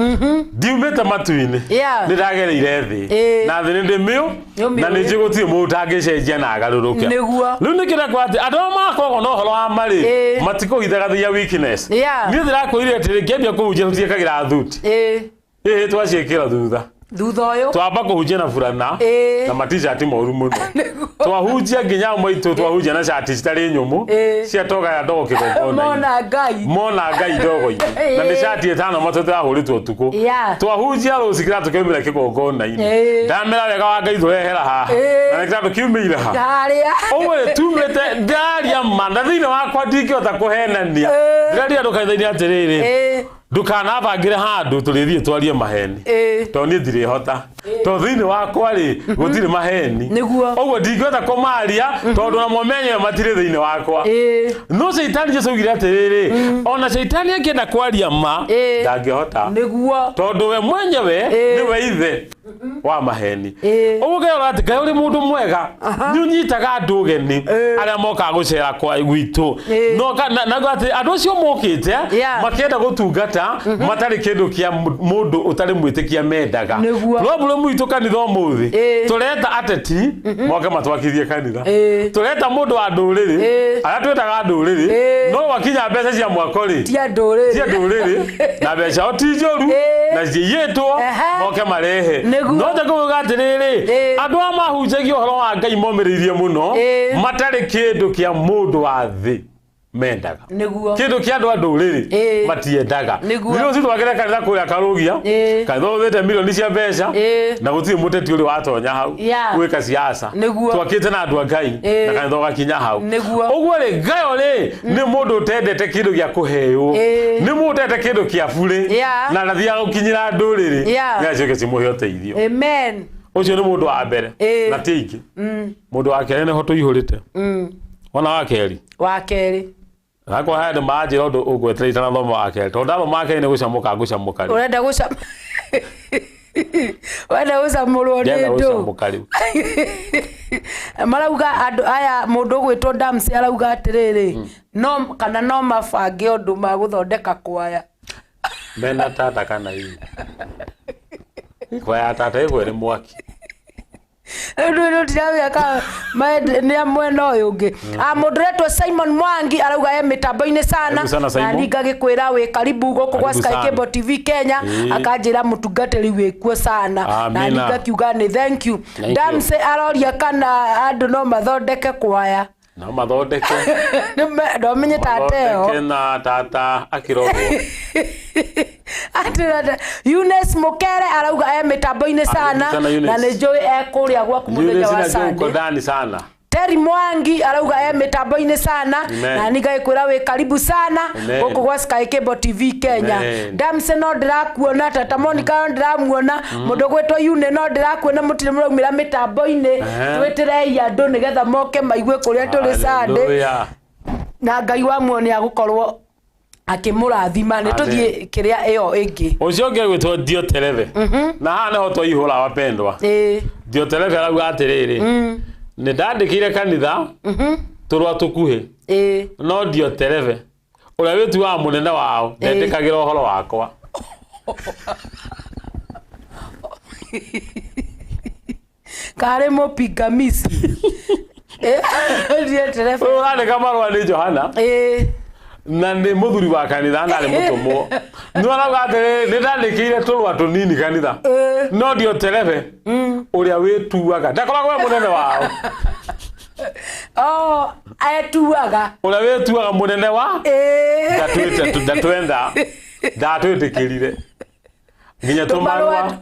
ndiumĩte matu-inĩ Yeah. nĩ ndagereire thĩ Ĩĩ. na thĩ nĩ ndĩmĩũ Nĩũmĩũĩ. na nĩ njũĩ gũtirĩ mũndũ ũtangĩcenjia na agarũrũke Nĩguo. rĩu nĩ kĩrekwo atĩ andũ arĩa makoragwo na ũhoro wa marĩ Ĩĩ. matikũhithaga their weakness Yeah. niĩ ndĩrakwĩrire atĩrĩ ngĩambia kũhunjia tũtiĩkagĩra thuti Ĩĩ. ĩĩ twaciĩkĩra thutha Thutha ũyũ. twamba kũhunjia na burana Ĩĩ. na matishati moru mũno twahunjia nginya maitũ twahunjia na cati citarĩ nyũmũ Ĩĩ. cia toga ya ndogo kĩgongona-inĩ Mona Ngai. mona ngai ndogo-inĩ na nĩ cati ĩtano matũ yahũrĩtwo ũtukũ Yeah. twahunjia rũci kĩratũ kĩaumĩra kĩgongona-inĩ Ĩĩ. ndamera wega wa ngai tũrehera haha Ĩĩ. na nĩ kĩratũ kiumĩire ha Harĩa. ũguo rĩ tumĩte ndaria ma na thĩinĩ wakwa ndingĩhota kũhenania Ĩĩ. ndĩraria andũ kanitha-inĩ atĩrĩrĩ Ĩĩ. ndũkanabangĩre handũ tũrĩthiĩ twarie maheni Ĩĩ. tondũ niĩ ndirĩhota tondũ thĩinĩ wakwa rĩ gũtirĩ maheni Nĩguo. ũguo ndingĩhota kũmaria tondũ namo menyewe matirĩ thĩinĩ wakwa Ĩĩ. no caitani Jesũ augire atĩrĩrĩ ona caitani angĩenda kwaria ma Ĩĩ. ndangĩhota Nĩguo. tondũ we mwenyewe Ĩĩ. nĩwe ithe wa maheni Ĩĩ. ũguo ngerora atĩ Ngai ũrĩ mũndũ mwega nĩ ũnyitaga andũ ũgeni arĩa mokaga gũcera kwa gwitũ Ĩĩ. No naguo atĩ andũ acio mokĩte Yeah. makĩenda gũtungata matarĩ kĩndũ kĩa mũndũ ũtarĩ mwĩtĩkia mendaga Nĩguo. problem itũ kanitha ũmũthĩ Ĩĩ. tũreta ateti moke matwakithie kanitha Ĩĩ. tũreta mũndũ wa ndũrĩrĩ Ĩĩ. arĩa twĩtaga ndũrĩrĩ Ĩĩ. no wakinya mbeca cia mwako rĩ Tia ndũrĩrĩ. cia ndũrĩrĩ na mbeca o ti njũru Ĩĩ. na ciiyĩtwo Ehe. moke marehe Nĩguo. no njakũvuga atĩrĩrĩ Ĩĩ. andũ aya mahunjagia ũhoro wa Ngai momĩrĩirie mũno Ĩĩ. matarĩ kĩndũ kĩa mũndũ wa thĩ mendaga Nĩguo. kĩndũ kĩa andũ a ndũrĩrĩ Ĩĩ. matiendaga Nĩguo. nĩ rũciũ twakĩre kanitha kũrĩa karũgia Ĩĩ. kanitha ũthĩte milioni cia mbeca Ĩĩ. na gũtirĩ mũteti ũrĩ watonya hau Yeah. gwĩka siasa Nĩguo. twakĩte na andũ a Ngai Ĩĩ. na kanitha ũgakinya hau Nĩguo. ũguo rĩ ngayo rĩ nĩ mũndũ ũtendete kĩndũ gĩa kũheo Ĩĩ. nĩ mũndũ ũtendete kĩndũ kĩa burĩ Yeah. na ndathiaga gũkinyĩra ndũrĩrĩ Yeah. nĩacoke cimũhe ũteithio Amen. ũcio nĩ mũndũ wa mbere Ĩĩ. na ti aingĩ mũndũ wa kerĩ nĩho tũihũrĩte ona wa kerĩ Wa kerĩ. Gakwa haya nĩ manjĩra ũndũ ũngweterera itanathoma wa kerĩ tondũ ndathoma wa kerĩ nĩ gũcamũka ngũcamũka rĩu Ũrenda gũcam. Ũrenda gũcamũrwo nĩ Ndĩrenda ndũ. gũcamũka rĩu Marauga andũ aya mũndũ ũgwĩtwo Dams arauga atĩrĩrĩ no kana no mabange ũndũ magũthondeka kwaya. mena tata kana ii kwaya tata ĩgwe nĩ mwaki Rĩu rĩu ndiramenya kana nĩ a mwena ũyũ ũngĩ. Ah, mũndũ ũretwo Simon Mwangi arauga e mĩtambo-inĩ sana Karibu sana, Simon. na niĩ ngagĩkwĩra wĩ karibu gũkũ gwa Karibu Sky sana. Cable TV Kenya Ĩĩ. akanjĩra mũtungatĩri wĩkuo sana na Amina. niĩ ngakiuga nĩ thank you. Thank you. Damsey aroria kana andũ no mathondeke kwaya. no mathondeke Ndomenye tata ĩyo. mathondeke na tata akĩrorwo Atĩ Eunice Mukere arauga e mĩtambo-inĩ sana sana, Eunice. na nĩ njũĩ e kũrĩa gwaku mũthenya Eunice wa na Joe uko Sunday. ndani sana Terry Mwangi arauga e mĩtambo-inĩ sana Amen. na niĩ ngagĩkwĩra wĩ karibu sana Amen. gũkũ gwa Sky Cable TV Kenya. Amen. Damse no ndĩrakuona, Tata Monica no ndĩramuona, mũndũ ũgwĩtwo Yune no ndĩrakuona, mũtirĩ mũraumĩra mĩtambo-inĩ. Ehe. Twĩtĩrei andũ nĩgetha moke maigue kũrĩa tũrĩ Sunday Hallelujah. na Ngai wa muoyo nĩ agũkorwo akĩmũrathima. Nĩ tũthiĩ kĩrĩa ĩyo ĩngĩ. Ũcio ũngĩ agwĩtwo Diotereve na haha nĩho twaihũra wapendwa Ĩĩ. Diotereve arauga atĩrĩrĩ nĩ ndandĩkĩire kanitha tũrũa tũkuhĩ Ĩĩ. no Diotereve ũrĩa wĩtuaga mũnene wao ndetĩkagĩra ũhoro wakwa Karĩ mũpingamizi. Ĩĩ, Diotereve. Ũyũ ũrandĩka marũa nĩ Johana Ĩĩ. Na nĩ mũthuri wa kanitha na arĩ mũtũmwo. Nĩ arauga atĩrĩrĩ, nĩ ndandĩkĩire tũrũa tũnini kanitha. No Dioterefe ũrĩa wĩtuaga ndakoragwo e mũnene wao. Oh, etuaga. Ũrĩa wĩtuaga mũnene wa ndatwĩte ndatwenda ndatwĩtĩkĩrire nginya tũmarũa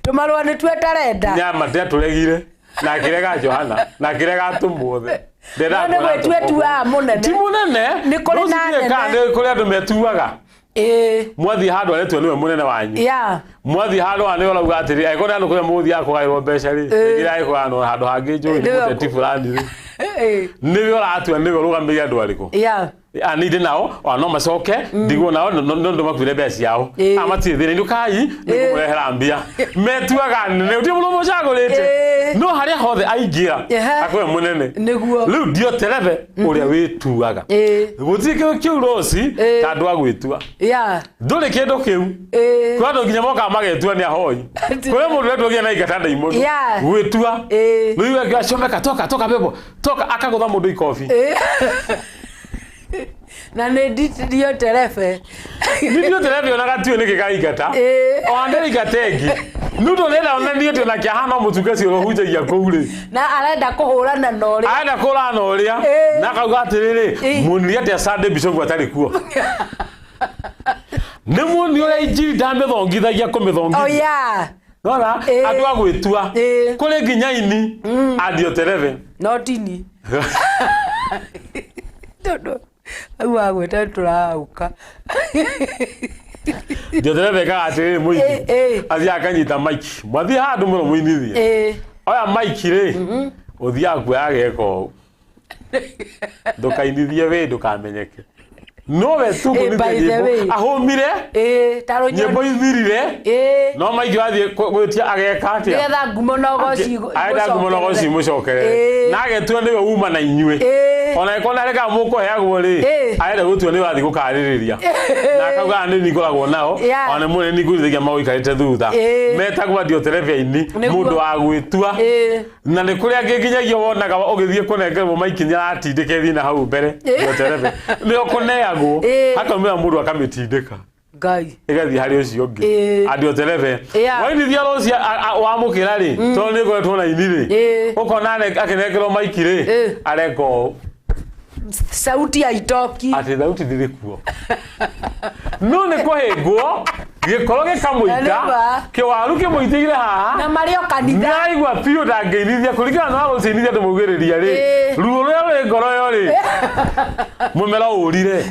Tũmarũa nĩtuo atarenda. Nyama ndatũregire na akĩrega Johana na akĩrega atũmwo othe. No nĩ gwĩtua etuaga mũnene. Ti mũnene. Nĩ kũrĩ na No kana anene. nĩ kũrĩ andũ metuaga. Mwathiĩ handũ aretua nĩwe mũnene wanyu. Mwathiĩ handũ haha nĩwe ũrauga atĩrĩ, angĩkorwo nĩ handũ kũrĩa mũgũthiaga kũgaĩrwo mbeca rĩ, rĩngĩ agĩkũganwo handũ hangĩ njũĩ nĩ Nĩwe mũteti fulani rĩ, nĩwe ũratua nĩwe ũrũgamĩrĩire andũ arĩkũ. Ani ndĩ nao ona no macoke ndigwo nao no no ndũmakuire mbeca ciao. Matirĩ thĩna inũkai nĩngũmũrehera mbia. Metuaga nene gũtirĩ mũndũ mũcagũrĩte. No harĩa hothe aingĩra akoe mũnene. Nĩguo. Rĩu Dioterefe ũrĩa wĩtuaga. Gũtirĩ kĩndũ kĩu Rosi ta andũ a gwĩtua. Ndũrĩ kĩndũ kĩu. Kwĩ andũ nginya mokaga magetua nĩ ahoi. Kũrĩ mũndũ ũretwo nginya na ingata ndaimono. Gwĩtua. Rĩu akiuga comeka toka toka pepo toka akagũtha mũndũ ikobi. Na nĩ Dioterefe. Nĩ Dioterefe ona gatiũĩ nĩkĩ kaingata. Ona ndĩrĩ ingata ĩngĩ. Nĩ ũndũ ũrenda onanie atĩ ona kĩaha no mũtunga ũcio ũhunjagia kũu rĩ. Na arenda kũhũrana na ũrĩa. Arenda kũhũrana na ũrĩa. Na akauga atĩrĩrĩ, muonire atĩa Sunday Bishop atarĩ kuo. Nĩ muoni ũrĩa injiri ndamĩthongithagia kũmĩthongithia. Oh yeah. Nona andũ a gwĩtua. Kũrĩ nginya ini a Dioterefe. No tini. Tondũ hau wagwĩta tũraũka. Dioterefe ekaga atĩrĩrĩ mũini. Athiaga akanyita mic. Mwathiĩ handũ mũno mũinithie. Oya mic rĩ, ũthiaga kuoya ageka ũũ. Ndũkainithie wĩ ndũkamenyeke. Nowe tu By kũinithia the way. nyĩmbo ahũmire nyĩmbo ithirire no maingĩ wathiĩ gwĩtia ageka atĩa Nĩgetha ngumo na ũgoci arenda ngumo na ũgoci imũcokerere na agetua nĩwe uma na inyuĩ ona ĩkorwo narĩ kana mũkũheagwo rĩ arenda gũtua nĩwe athiĩ gũkarĩrĩria na akauga nĩ niĩ ngoragwo nao ona nĩ mũnene ningũrithagia magũikarĩte thutha metagwo Dioterefe-inĩ mũndũ wa gwĩtua na nĩ kũrĩ angĩ nginyagia wonaga ũgĩthiĩ kũnengerwo maiki nĩ aratindĩka ĩthiĩ na hau mbere Dioterefe nĩ ũkũneagwo hakaumĩra mũndũ akamĩtindĩka Ngai ĩgathiĩ harĩ ũcio ũngĩ Dioterefe wainithia rũci wamũkĩra rĩ tondũ nĩ ngoretwo na ini rĩ ũkona akĩnengerwo maiki rĩ areka ũũ sauti haitoki atĩ thauti ndĩrĩ kuo no nĩ kũhĩngwo gĩkoro gĩkamũita kĩwaru kĩmũitĩire haha na marĩ o kanitha nĩaraigua biũ ndangĩinithia kũringana na rũcinithia andũ maugĩrĩria rĩ ruo rũrĩa rũrĩ ngoro ĩyo rĩ mũmero ũrire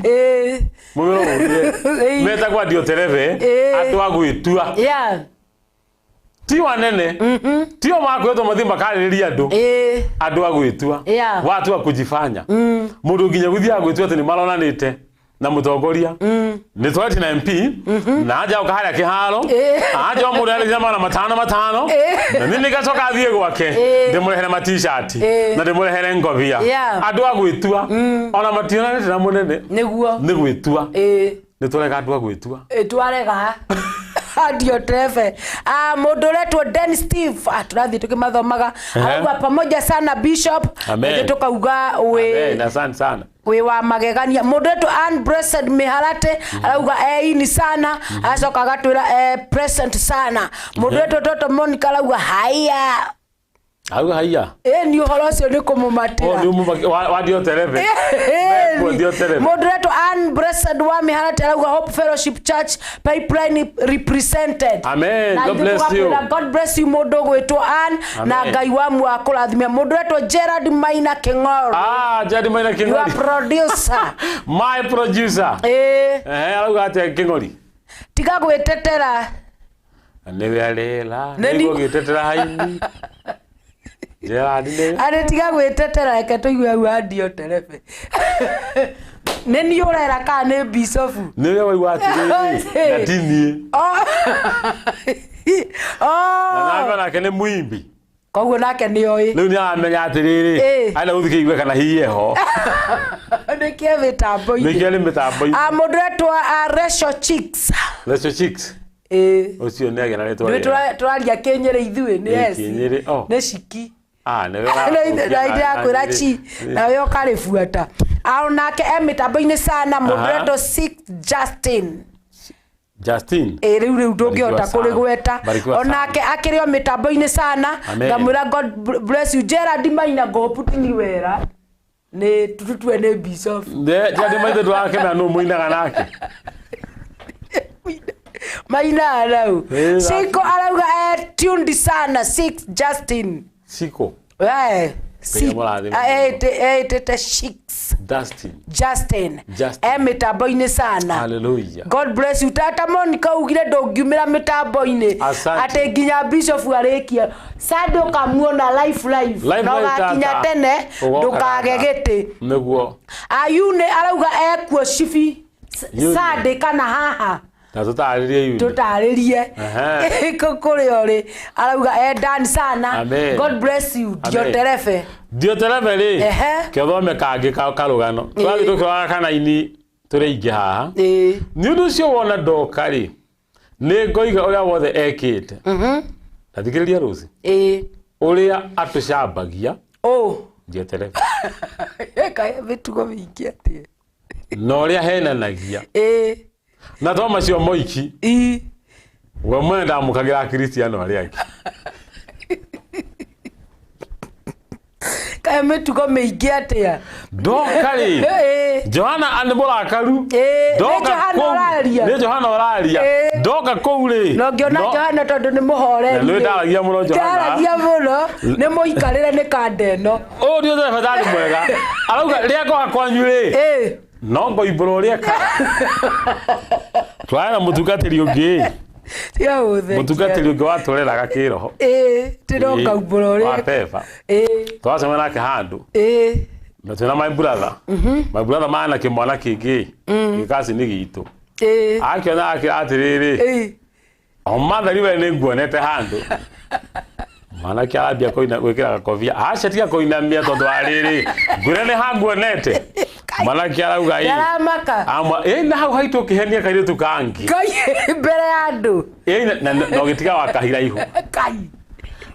mũmero ũrire metagwo Dioterefe andũ a gwĩtua ti wanene tio makwĩtwo mathiĩ makarĩrĩria andũ andũ a gwĩtua watua kujifanya mũndũ nginya gũthiaga gwĩtua atĩ nĩ maronanĩte na mũtongoria nĩ twarĩtie na MP na anja ũka harĩa kĩharo anja mũndũ arĩria 500 500 na niĩ nĩngacoka thiĩ gwake ndĩmũrehere ma t-shirt na ndĩmũrehere ngobia andũ a gwĩtua ona mationanĩte na mũnene nĩguo nĩ gwĩtua nĩ tũrega andũ a gwĩtua twarega Dioterefe mũndũ ũretwo Den Steve tũrathiĩ tũkĩmathomaga arauga pamoja sana Bishop Amen. Tũkauga wĩ Asante sana wĩ wa magegania mũndũ ũretwo Ann Blessed Miharate arauga eini sana aracoka agatwĩra present sana mũndũ ũretwo Toto Monica arauga haya auga haiya ĩni ũhoro ũcio nĩ kũmũmatĩra wa Dioterefe mũndũ ũretwo Ann Blessed wa Miharate arauga Hope Fellowship Church Pipeline represented. Amen. God bless you. God bless you mũndũ ũgwĩtwo Ann na Ngai wa muoyo akũrathime mũndũ ũretwo Gerard Maina Kĩng'oro. Gerard Maina Kĩng'ori. Your producer. My producer. Arauga atĩa Kĩng'ori? Tiga gwĩtetera. Nĩwe arĩra. Nĩguo gwĩtetera haini. Gerard nĩ. Arĩ tiga gwĩtetera reke tũigue hau a Dioterefe. Nĩ niĩ ũrera kana nĩ Bishofu? Nĩwe waigua atĩrĩrĩ na ti niĩ. Na nawe nake nĩ mũimbi. Koguo nake nĩ oĩ. Rĩu nĩ aramenya atĩrĩrĩ arenda gũthiĩ kĩigue kana hihi eho. Nĩkĩo mĩtambo-inĩ. Nĩkĩo nĩ mĩtambo-inĩ. Mũndũ ũretwo Rachel Chicks. Rachel Chicks. Ũcio nĩ agĩa na rĩtwa rĩega. Tũraria kĩnyĩrĩ ithuĩ nĩ S. Kĩnyĩrĩ. Nĩ ciki. Ah, nĩwe ũrathũkia na ndĩrakwĩra na- chi nawe ũkarĩbuata onake e mĩtambo-inĩ sana mũndũ Aha. ũretwo Six Justin. Justin. Ĩ rĩu rĩu ndũngĩhota Barikiwa sana. kũrĩgweta. Barikiwa sana. Onake akĩrĩ o mĩtambo-inĩ sana. Amen. Ngamwĩra God bless you. Gerald Maina ngũputini wera nĩ tutue nĩ bishop. Gerald Maina ndũrakĩmenya nũ mũinaga nake. Maina arau Ĩ, Siko arauga e tuned sana Six Justin. Siko. We Six mũrathime. etĩte Six Dustin. Justin. Justin. E mĩtambo-inĩ sana. Hallelujah. God bless you. Tata Monica ugire ndũngiumĩra mĩtambo-inĩ Asante. atĩ nginya bishop arĩkia Sunday ũkamuona live live Live na live, ũgakinya tata. tene Ũgoka ndũkage tata. gĩtĩ. Nĩguo. Ayune arauga ekuo cibi Yune. Sunday kana haha Na tũtarĩrie Yune. tũtarĩrie Ehe. kũrĩa ũrĩ arauga e done sana. Amen. God bless you. Amen. Dioterefe. Dioterefe rĩ, Ehe. kĩothome kangĩ karũgano. Tũrathiĩ tũkĩroraga kana-inĩ tũrĩ aingĩ haha. Ĩĩ. Nĩ ũndũ ũcio wona ndoka rĩ, nĩ ngoiga ũrĩa wothe ekĩte. Na thikĩrĩria Rose. Ĩĩ. Ũrĩa atũcambagia. Ũ. Dioterefe. Ekaga mĩtugo mĩingĩ atĩa. Na ũrĩa henanagia. Ĩĩ. Na to macio moiki. Ĩ. We mwene ndamũkagĩra Akristiano arĩa angĩ. Kaĩ mĩtugo mĩingĩ atĩa. Ndoka rĩ, Ĩĩ. Johana nĩ mũrakaru. Ĩĩ, nĩ Ndoka Johana kũu- ũraria. Nĩ Johana ũraria. Ĩĩ. Ndoka kũu rĩ. Na ũngĩona Johana tondũ nĩ mũhoreri. Na nĩ ndaragia mũno Johana. Ndaragia mũno nĩ mũikarĩre nĩ kanda ĩno. Ũyũ ndio dereba ndarĩ mwega. Arauga rĩrĩa ngoka kwanyu rĩ. Ĩĩ. No ngoimbũra ũrĩa ekaga. Twarĩ na mũtungatĩri ũngĩ. Tiga gũthekia. Mũtungatĩri ũngĩ watũreraga kĩroho. Ĩĩ, ndĩroka umbũra Wa ũrĩa. Pepa. Ĩĩ. Twacemania nake handũ. Ĩĩ. Na twĩna my brother. My brother mana kĩmwana kĩngĩ. Gĩkaci-inĩ gitũ. Ĩĩ. Akĩona akĩra atĩrĩrĩ. Ĩĩ. O mathari we nĩ nguonete handũ. Mwanake arambia kũina gwĩkĩra gakobia. Aca tiga kũinamia tondũ wa rĩrĩ. Ngwĩre nĩ hanguonete. Mwanake arauga ĩ. Ndaramaka. Amwa ĩ na hau haitũ ũkĩhenia kairĩtu kangĩ. Ngai mbere ya andũ. Ĩ na ũgĩtiga wakahiraihu. Ngai.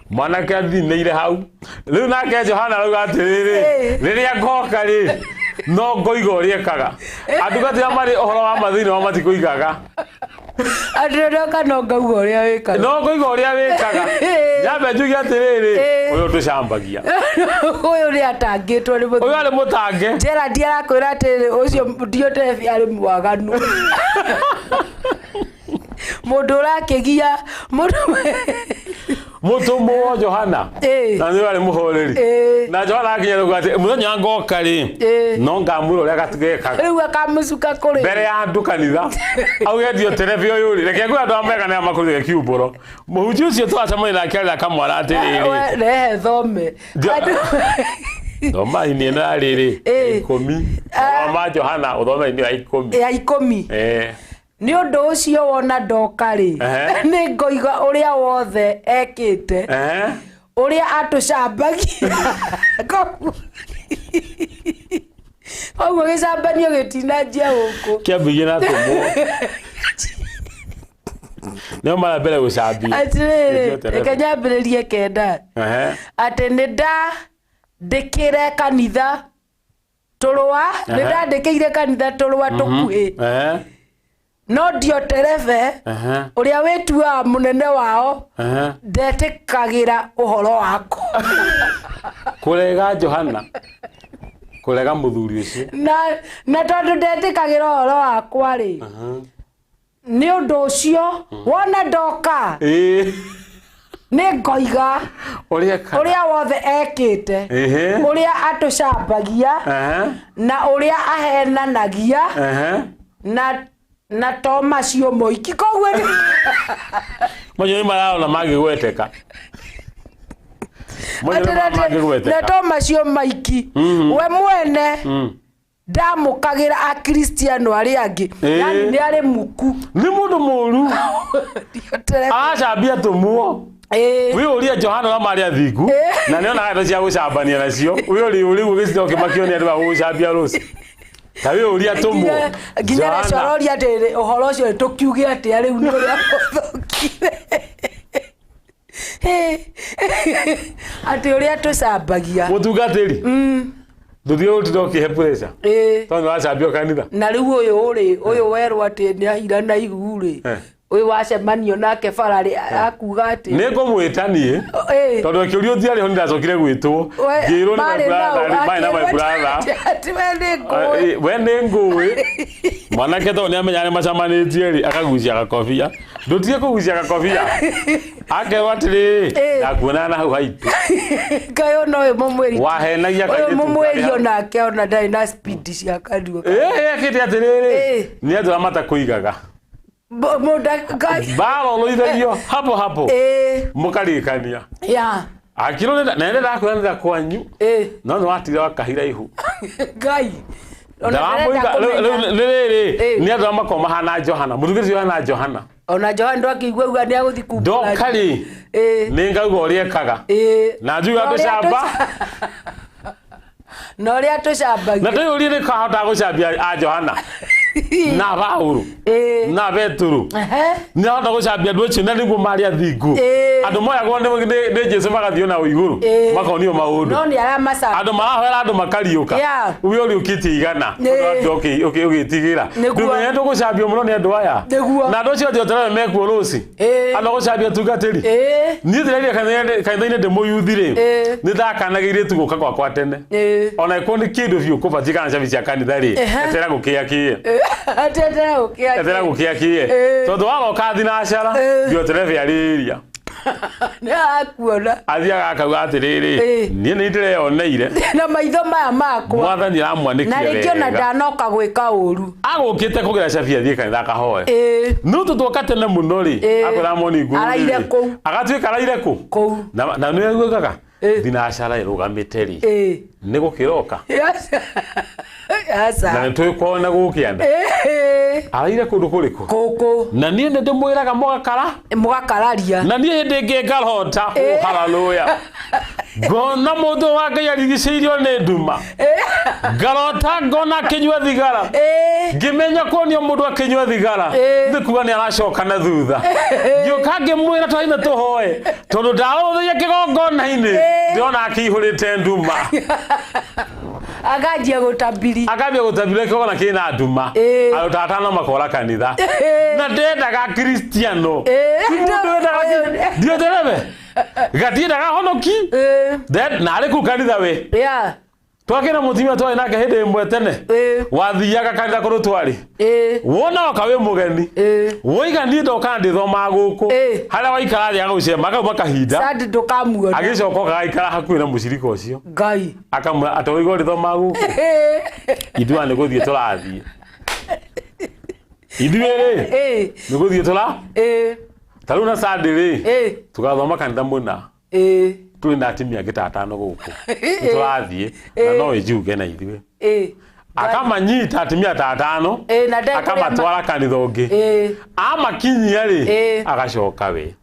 Mwanake athinĩire hau. Rĩu nake Johana arauga atĩrĩrĩ. Ĩ. Rĩrĩa ngoka rĩ no ngoiga ũrĩa ekaga. Andungatĩra marĩ ũhoro wa ma thĩinĩ wa matikũigaga. Andũ ndoka no ngauga ũrĩa wĩkaga. No ngoiga ũrĩa wĩkaga. Nyambe njuge atĩrĩrĩ. Ũyũ tũcambagia. Ũyũ nĩ atangĩtwo nĩ Ũyũ arĩ mũtange. Gerald arakwĩra atĩrĩrĩ ũcio Dioterefe arĩ mwaganu. Mũndũ ũrakĩgia mũndũ Mũtũmwo Johana. Ĩ. Na nĩ arĩ mũhoreri. Ĩ. Na Johana akinya rĩu atĩ mũthenya ngoka rĩ. Ĩ. No ngamwĩra ũrĩa gatuĩkaga. Rĩu akamũcuka kũrĩ. Mbere ya andũ kanitha. Auge Dioterefe ũyũ rĩ. Reke ngwĩre andũ arĩa mega nĩa makũrire kiumbũro. Mũhunjia ũcio twacemania nake arĩ akamwara atĩrĩrĩ. We, rehe thome. Thoma inĩ ĩno ya rĩrĩ. Ĩ. Ikũmi. Ũhoro ma Johana ũthome inĩ ya ikũmi. Ya ikũmi. Eh. Nĩ ũndũ ũcio wona ndoka rĩ Ehe. nĩ ngoiga ũrĩa wothe ekĩte. Ehe. Ũrĩa atũcambagia. Koguo gĩcambanio gĩtinanjia gũkũ. Kĩambĩrĩirie na atũmwo. Nĩo mara mbere gũcambia. Atĩrĩrĩ, reke nyambĩrĩrie kenda. Ehe. Atĩ nĩ ndandĩkĩre kanitha tũrũa, nĩ Ehe. ndandĩkĩire kanitha tũrũa tũkuhĩ. Ehe. No Dioterefe Ehe. ũrĩa wĩtuaga mũnene wao Ehe. ndetĩkagĩra ũhoro wakwa. Kũrega Johana. Kũrega mũthuri ũcio. Na tondũ ndetĩkagĩra ũhoro wakwa rĩ, nĩ ũndũ ũcio wona ndoka Ĩĩ. nĩ ngoiga Ũrĩa ekaga. ũrĩa wothe ekĩte, Ĩhĩ. ũrĩa atũcambagia Ehe. na ũrĩa ahenanagia Ehe. na to macio moiki. Koguo nĩ Macio nĩ mararona mangĩgweteka. Macio nĩ marona na mangĩgweteka. to macio maiki we mwene ndamũkagĩra akristiano arĩa angĩ. Ĩĩ. Yani nĩ arĩ muku. Nĩ mũndũ mũru. Aracambia tũmuo. Wĩyũrie Johana ũrĩa marĩ athingu na nĩonaga ndeto cia gũcambania nacio. Wĩyũrie ũrĩu ũgĩcinda ũkĩmakio nĩ andũ a gũgũcambia rũciũ. Ta wĩyũrie atũmwo. Nginya Johana. recororia atĩrĩrĩ ũhoro ũcio tũkiuge atĩa rĩu nĩ ũrĩa mũthũkire. Atĩ ũrĩa tũcambagia. Mũtungatĩri, ndũthiĩ ũtinda ũkĩhe pressure tondũ nĩwacambio kanitha. Na rĩu ũyũ rĩ, ũyũ werwo atĩ nĩ ahira na ihu rĩ, ũyũ wacemanio nake bara rĩ, akuga atĩ Nĩ ngũmwĩta niĩ, tondũ akĩũrio ũtiarĩ ho, nĩndacokire gwĩtwo, ngĩrwo nĩ my marĩ nao, brother, marĩ na my akĩrwo brother. Atĩ we nĩ ngũĩ. We nĩ ngũĩ mwanake, tondũ nĩ amenya arĩa macamanĩtie rĩ, akagucia gakobia, ndũtige kũgucia gakobia, akerwo atĩrĩrĩ, ndakuonaga na hau haitũ. Ngai, ona ũyũ mũmwĩri, Wahenagia ũyũ kairĩtu mũmwĩri karĩa. Onake ona ndarĩ na speed cia kanua. Ĩĩ, ekĩte atĩrĩrĩ, nĩ andũ arĩa matakũigaga. Mũnda Ngai. Barorũithagio hapo hapo, mũkaririkania akirwo na nĩ ndakwĩranĩra kwanyu, no nĩ watira wakahira ihu. Ngai, ona Ndaramũiga ndarenda rĩu kũmenya. nĩ rĩrĩ, nĩ andũ arĩa makoragwo mahana Johana, mũthuri ũcio hana Johana. Ona Johana ndwakĩigua uga nĩ agũthiĩ kumbũra. Ndoka rĩ, nĩ ngauga ũrĩa ekaga na njuga Na ũrĩa tũcamba. Na ũrĩa tũcambagia. Na ndĩyũrie nĩ kahota gũcambia a Johana na Paũlũ na Petero, nĩ ahota gũcambia andũ acio na nĩguo marĩ athingu, andũ moyagwo nĩ Jesu magathiĩ na igũrũ, makonio maũndũ. No nĩ aramacambia. Andũ marahoera andũ makariũka. We ũriũkĩtie igana ũgĩtigĩra. Ndũmenye tũgũcambio mũno nĩ andũ aya. Na andũ acio othe oterere mekuo rũci, andũ a gũcambia tungatĩri. Niĩ ndĩraire kanitha-inĩ ndĩ mũyuthi rĩ, nĩ ndakanaga airĩtu gũka gwakwa tene, ona ĩkorwo nĩ kĩndũ biũ kũbatiĩ kana cabi cia kanitha rĩ, etera gũkĩa kĩe. Atetera gũkĩa. Etera gũkĩa kĩe, tondũ waroka thinacara ndioterebe arĩria. Nĩ arakuona. Athiaga akauga atĩrĩrĩ, niĩ nĩ ndĩreyoneire na maitho maya makwa. Mwathani Na aramwanĩkire rĩngĩ ona wega. ndanoka gwĩka ũru. Agũkĩte kũgĩra cabi athiĩ kanitha akahoe, no tũ twoka tene mũno rĩ, akwĩra moni nguru. Araire kũu. Agatuĩka araire kũ kũu. Na nĩ aiguaga thinacara ĩrũgamĩte rĩ, nĩ gũkĩroka Aca. Na nĩ tũĩ kwao na gũkĩanda araire kũndũ kũrĩkũ. Kũkũ. Na niĩ nĩ ndĩmwĩraga mũgakara. Mũgakararia. Na niĩ hĩndĩ ĩngĩ ngarota, oh, haleluya, ngona mũndũ wa Ngai arigicĩirio nĩ nduma, ngarota ngona akĩnyua thigara, ngĩmenya kuonio mũndũ akĩnyua thigara nĩ kuga nĩ aracoka na thutha. Ngĩũka ngĩmwĩra twaina tũhoe, tondũ ndarũthĩire kĩgongona-inĩ, ndĩrona akĩihũrĩte nduma. Akanjia gũtabiri. Akambia gũtabira kĩgongona kĩna nduma, andũ ta atano makora kanitha, na ndendaga kristiano. Ti mũndũ wendaga ndioterebe gatiendaga honoki. Then na arĩ kũu kanitha we twakĩna mũtumia twarĩ nake hĩndĩ ĩmwe tene, wathiaga kanitha kũndũ twarĩ, wona oka wĩ mũgeni, woiga niĩ ndoka ndĩthomaga gũkũ, harĩa waikara thĩ agagũcema, akauma kahinda. Sandi ndũkamuona. Agĩcoka oka agaikara hakuhĩ na mũcirika ũcio. Ngai. Akamwĩra atĩ ũigua ũrĩthomaga gũkũ, ithuĩ nĩ gũthiĩ tũrathiĩ, ithuĩ rĩ nĩ gũthiĩ tũra ta rĩu na Sunday rĩ, tũgathoma kanitha mũna, tũrĩ na atumia angĩ ta atano gũkũ, nĩ tũrathiĩ na no ĩnjuge na ithuĩ. Akamanyita atumia ta atano, Na ndekũrĩa akamatwara kanitha ũngĩ, amakinyia rĩ, agacoka we.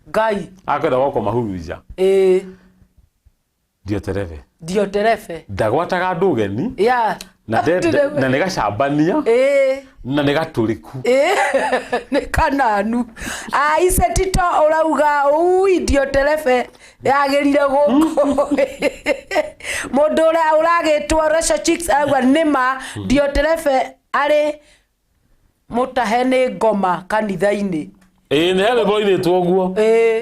Ngai. Akwenda goko mahurunja. Ndioterebe. Ndioterebe. Ndagwataga andũ ũgeni na na nĩ gacambania na nĩ gatũrĩku. Nĩ kananu aice tito ũrauga ui ndioterebe yagĩrire gũkũ. Mũndũ ũrĩa ũragĩtwo Rachel Chicks arauga nĩma ndioterebe arĩ mũtahe nĩ ngoma kanitha-inĩ. Ĩĩ, nĩ harĩ rwĩmbo ũguo,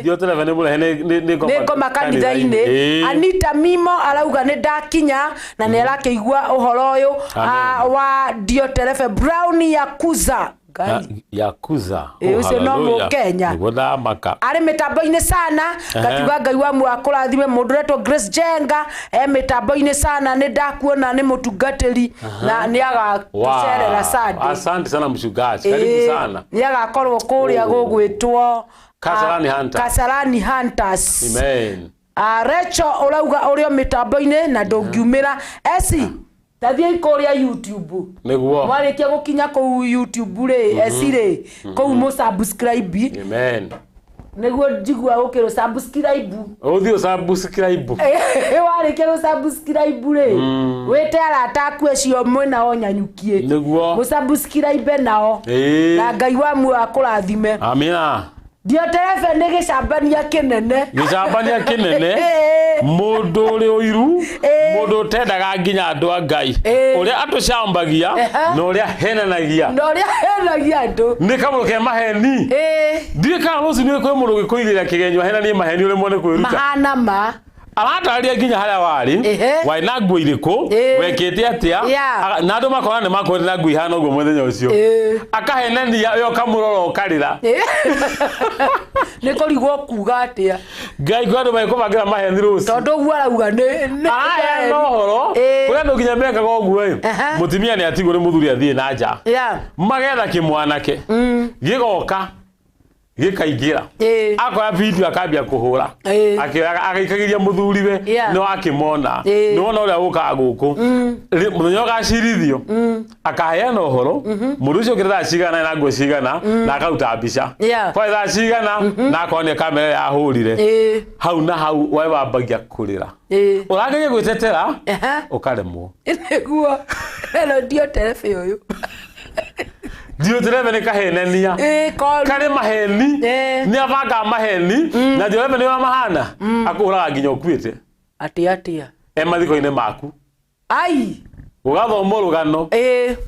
ndioterebe nĩ mũrehe nĩ nĩ ngoma kanitha-inĩ. Anita Mimo arauga nĩ ndakinya na nĩ arakĩigua ũhoro ũyũ, Amen. wa Dioterefe Brown Yakuza. Ngai. Yakuza. Ĩĩ, ũcio no Mũkenya. Nĩguo ndamaka. Arĩ mĩtambo-inĩ sana, ngakiuga Ngai wa muoyo akũrathime. Mũndũ ũretwo Grace Jenga e mĩtambo-inĩ sana, nĩ ndakuona nĩ mũtungatĩri na nĩ agatũcerera Sunday. Asante sana mchungaji, karibu sana. Nĩ agakorwo kũrĩa Oh. gũgwĩtwo Kasarani Hunters. Kasarani Hunters. Amen. Recho ũrauga ũrĩ o mĩtambo-inĩ na ndũngiumĩra eci tathiĩi kũrĩa YouTube. Nĩguo. Mwarĩkia gũkinya kũu YouTube rĩ, eci rĩ, kũu mũ subscribe. Amen. Nĩguo njigua gũkĩrwo subscribe. Ũthiĩ ũsubscribe. Warĩkia gũ subscribe rĩ, wĩte arata aku acio mwĩnao nyanyukie. Nĩguo. Mũ subscribe nao. Na Ngai wa muoyo akũrathime. Amina. Dioterefe nĩ gĩcambania kĩnene. Gĩcambania kĩnene, mũndũ ũrĩ ũiru, mũndũ ũtendaga nginya andũ a Ngai, ũrĩa atũcambagia na ũrĩa henanagia, na ũrĩa henagia andũ. Nĩ kamũndũ ke maheni. Ndiũĩ kana rũciũ nĩ kwĩ mũndũ ũgĩkũigĩrĩra kĩgenyo ahenanie maheni ũremwo nĩ kwĩruta. Mahana ma. Aratarĩria nginya harĩa warĩ, warĩ na nguo irĩkũ, wekĩte atĩa, na andũ makona nĩ makwendete na nguo ihana ũguo mũthenya ũcio. Akahenania we ũkamũrora ũkarĩra. Nĩ kũrigwo kuga atĩa. Ngai kwĩ andũ magĩkũbangĩra maheni rũciũ. Tondũ ũguo arauga nĩ Araheana ũhoro kũrĩ andũ nginya mekaga ũguo ĩ. Mũtumia nĩ atigwo nĩ mũthuri athiĩ na nja. Magetha kĩmwanake gĩgoka gĩkaingĩra, akoya video akambia kũhũra, akĩoyaga agĩikagĩria mũthuriwe, no akĩmona nĩ wona ũrĩa ũkaga gũkũ. Mũthenya ũgacirithio akaheana ũhoro mũndũ ũcio okĩte thaa cigana na nguo cigana na akaruta mbica kwa thaa cigana na akonia kamera ĩrĩa ahũrire hau na hau we wambagia kũrĩra, ũrageria gwĩtetera ũkaremwo. Nĩguo ĩno Dioterefe ũyũ. Dioterefe nĩ kahenania karĩ maheni, nĩ abangaga maheni na Dioterefe nĩ mahana akũhũraga nginya ũkuĩte. Atĩa atĩa? E mathiko-inĩ maku. Ai. Ũgathoma rũgano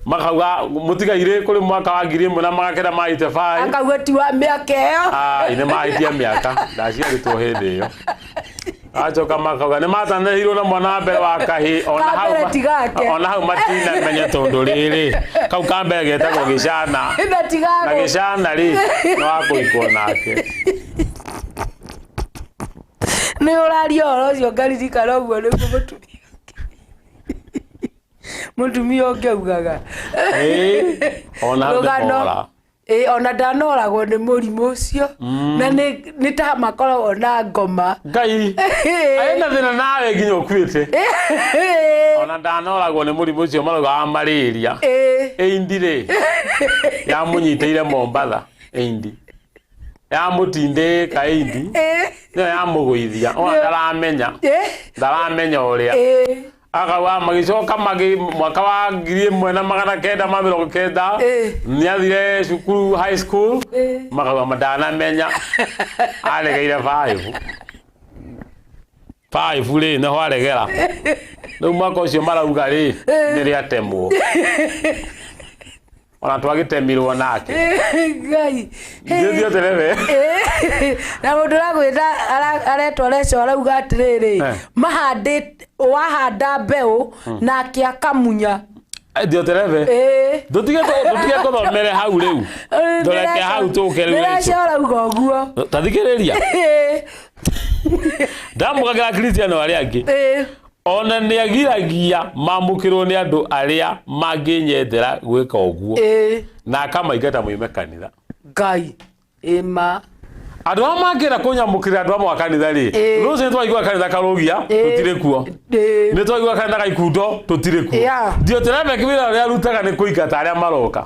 makauga mũtigairĩ kũrĩ mwaka wa 1985 akauga ti wa mĩaka ĩyo. Ai, nĩ mahĩtia mĩaka ndaciarĩtwo hĩndĩ ĩyo. Acoka makauga nĩ matanahirwo na mwana wa mbere wa kahĩ, ona hau Ka mbere ti gake. ona hau matinamenye tondũ rĩrĩ kau ka mbere getagwo gĩcana na ti na gagũ. gĩcana rĩ nĩ wa kũhikwo nake. Nĩ ũraria ũhoro ũcio ngaririkana ũguo nĩguo mũtumia mũtumia ũngĩ augaga. Ona hau nĩ Rũgano. mora. Ona ndanoragwo nĩ mũrimũ ũcio na nĩ ta makoragwo na ngoma. Ngai ena thĩna nawe nginya ũkuĩte. Ona ndanoragwo nĩ mũrimũ ũcio marauga wa malaria. Ĩindi rĩ yamũnyitĩire Mombatha, ĩindi yamũtindĩka, ĩindi nĩyo yamũgũithia, ona ndaramenya ndaramenya ũrĩa akauga. Magĩcoka mwaka wa 1990 nĩathire cukuru high school, makauga ndanamenya aregeire 5 5 rĩ nĩho aregera. Rĩu mwaka ũcio marauga rĩ nĩ rĩatemwo, ona twagĩtemirwo nake. Ngai. Dioterefe. Na mũndũ ũragwĩta aretwo Reco arauga atĩrĩrĩ, mahandĩte wahanda mbeũ nake akamunya. Dioterefe ndũtige tũthomere hau rĩu, ndũreke hau tũke rĩu. Reco arauga ũguo. Ta thikĩrĩria, ndamũkagĩra Kristiano arĩa angĩ ona nĩ agiragia mamũkĩrwo nĩ andũ arĩa mangĩnyendera gwĩka ũguo na akamaingata moime kanitha. Ngai ĩma. Andũ arĩa mangĩenda kũnyamũkĩra andũ amwe a kanitha rĩ, rũciũ nĩ twaigua kanitha Karũgia tũtirĩ kuo, nĩ twaigua kanitha Gaikundo tũtirĩ kuo. Dioterefe wĩra ũrĩa arutaga nĩ kũingata arĩa maroka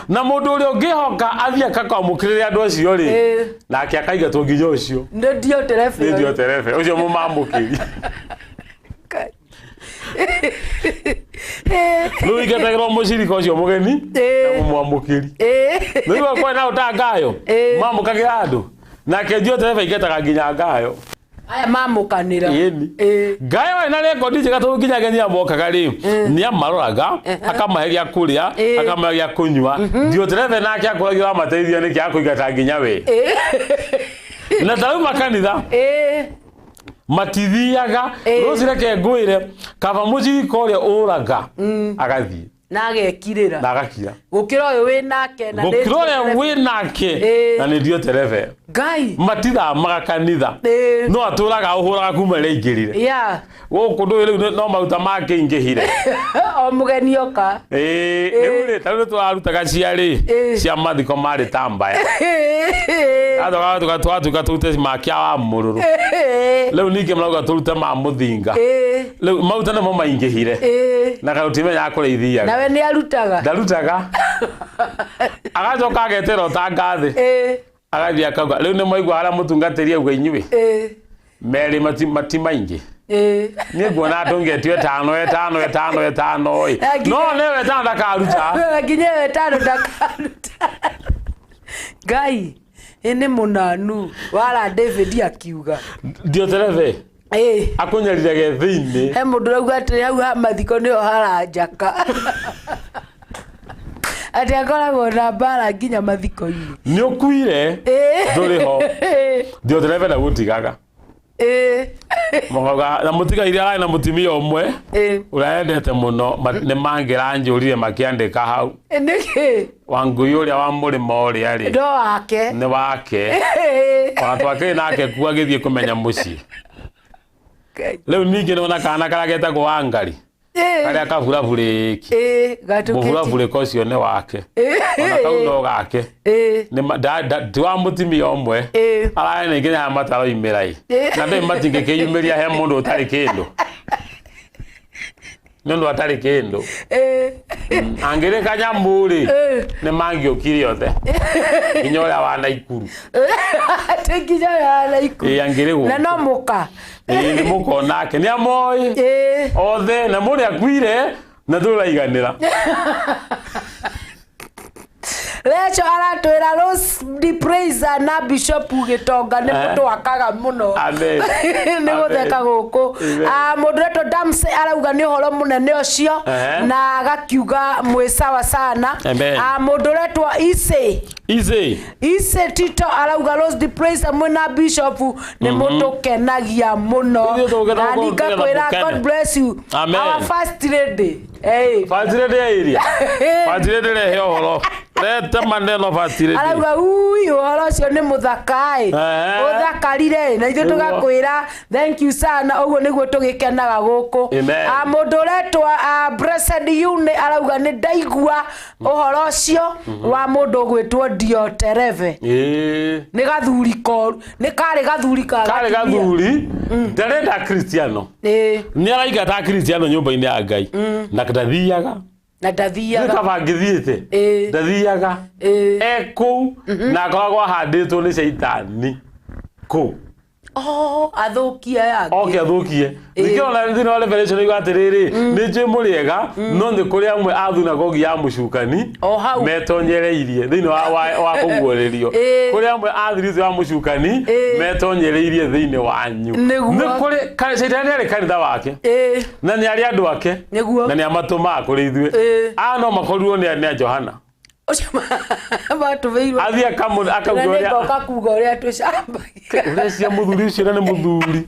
na mũndũ ũrĩa ũngĩhoka athiĩ akakwamũkĩrĩra andũ acio rĩ, nake akaingatwo nginya ũcio. Nĩ Dioterefe. Nĩ Dioterefe ũcio mũmamũkĩri. Rĩu ingatagĩrwo mũcirika ũcio mũgeni na mũmwamũkĩri. Nĩguo kwĩ na ũtangayo mamũkagĩra andũ nake Dioterefe ingataga nginya ngayo. Aya mamũkanĩra. Ĩni ngayo ĩna rekondi njega tondũ nginya ageni arĩa mokaga rĩ nĩ amaroraga, akamahe gĩa kũrĩa, akamahe gĩa kũnyua. Dioterefe nake akoragia amateithia nĩkĩ akũingata nginya we na tarauma kanitha matithiaga. Rũciũ reke ngwĩre kaba mũcirika ũrĩa ũraga agathiĩ na agekirĩra na agakira gũkĩra ũyũ wĩ nake na nĩ gũkĩra ũrĩa wĩ nake na nĩ Dioterefe. Ngai. Matithamaga kanitha no atũraga ũhũraga kuma rĩrĩa aingĩrire gũkũ ndũĩ rĩu no maruta makĩingĩhire. O mũgeni oka. Rĩu rĩ ta rĩu tũrarutaga cia rĩ cia mathiko marĩ ta mbaya twatuĩka tũrute makia wa mũrũrũ, rĩu ningĩ marauga tũrute ma mũthinga, rĩu maruta nĩmo maingĩhire na kaũtimenyaga kũrĩa ithiaga. Nawe nĩ arutaga. Ndarutaga, agacoka agetera ũtangathĩ agathiĩ akauga rĩu nĩ mwaigua harĩa mũtungatĩri auga inyuĩ merĩ mati maingĩ niĩ nguona andũ ngetio ĩtano ĩtano ĩtano ĩtano ĩ no nĩwe ĩtano ndakaruta. Nginya ĩyo ĩtano ndakaruta. Ngai. Ĩ nĩ mũnanu wara David akiuga. Dioterefe Ĩ. akũnyariraga thĩinĩ. He mũndũ ũrauga atĩ hau ha mathiko nĩho haranjaka. Atĩ akoragwo na mbara nginya mathiko-inĩ. Nĩ ũkuire Ĩ. ndũrĩ ho. Dioterefe ndagũtigaga. Ĩ. Makauga na mũtigaire ararĩ na mũtumia ũmwe Ĩ. ũrĩa endete mũno nĩ mangĩranjũrire makĩandĩka hau. Nĩkĩ? Wangui ũrĩa wa mũrĩmo ũrĩa rĩ No wake. nĩ wake. Ĩ. Ona twakĩrĩ nake kuo agĩthiĩ kũmenya mũciĩ. Rĩu ningĩ nĩwona kana karĩa getagwo Wangari Ĩ. karĩa kaburaburĩki. Ĩ. Gatũkĩtie. Mũburabũrĩko ũcio nĩ wake. Ĩ. Ona kau no gake. Ĩ. Nĩ ti wa mũtumia ũmwe. Ĩ. Ararĩ na nginya harĩa mataroimĩra ĩ. Ĩ. Na ndũĩ matingĩkĩyumĩria he mũndũ ũtarĩ kĩndũ. Nĩ ũndũ atarĩ kĩndũ. Ĩ. Angĩrĩ kanyamũ rĩ Ĩ. nĩ mangĩũkire othe. Nginya ũrĩa wa Naikuru. Atĩ nginya ũrĩa wa Naikuru. Ĩ angĩrĩ gũkũ. Na no mũka. Ĩ nĩ mũkonake nĩ amoĩ. Ĩ. Othe na mũrĩa akuire na tũraiganĩra. Recho aratwĩra Rose the Praiser na Bishop Gĩtonga nĩ Eh. mũndũ akaga mũno. Amen. Nĩ gũtheka gũkũ. Amen. Ah, mũndũ ũretwo Damsey arauga nĩ ũhoro mũnene ũcio Eh. na agakiuga mwĩ sawa sana. Amen. Ah, mũndũ ũretwo Ise Easy. Ise Tito arauga Rose the Praiser mwĩna Bishop nĩ mũtũkenagia mũno. Ithuĩ tũgũkena Na gũkũ ningĩ nĩgetha ngakwĩra mũkene. God bless you. Amen. Our first lady. Hey. First lady ya area. First lady rehe ũhoro. Rete maneno first lady. Arauga ui ũhoro ũcio nĩ mũthaka ĩ. Eh. Ũthakarire ĩ na ithuĩ Nĩguo. tũgakwĩra thank you sana ũguo nĩguo tũgĩkenaga gũkũ. Amen. Ah, mũndũ ũretwo ah, Blessed Yune arauga nĩ ndaigua ũhoro ũcio wa mũndũ ũgwĩtwo Diotereve. Ĩĩ. Nĩ gathuri koru nĩ karĩ gathuri ka Karĩ gatumia. gathuri ndarenda Kristiano. Ĩĩ. Nĩ araingata Kristiano nyũmba-inĩ ya Ngai. Na ndathiaga. Na Nĩ ndathiaga. kaba angĩthiĩte. Ĩĩ. Ndathiaga. Ĩĩ. E kũu na akoragwo ahandĩtwo nĩ caitani kũu. Oh, athũkie aya angĩ. Oke athũkie. Ĩĩ. Nĩkĩo ona thĩinĩ wa Revelation yuga atĩrĩrĩ nĩ njũĩ mũrĩega no nĩ kũrĩ amwe a thunagogi ya mũcukani O hau. metonyereirie thĩinĩ wa kũguũrĩrio. Ĩĩ. Kũrĩ amwe a thiriti wa mũcukani Ĩĩ. metonyereirie thĩinĩ wanyu. Nĩguo. Nĩ kũrĩ caitani arĩ kanitha wake. Ĩĩ. Na nĩ arĩ andũ ake. Nĩguo. Na nĩ amatũmaga kũrĩ ithuĩ. Ĩĩ. Aya no makorirwo nĩ a Johana. Ũcio matũmĩirwo. Athiĩ akauga Na ũrĩa nĩngoka kuga ũrĩa twĩcambagia. ũrecia mũthuri ũcio na nĩ mũthuri.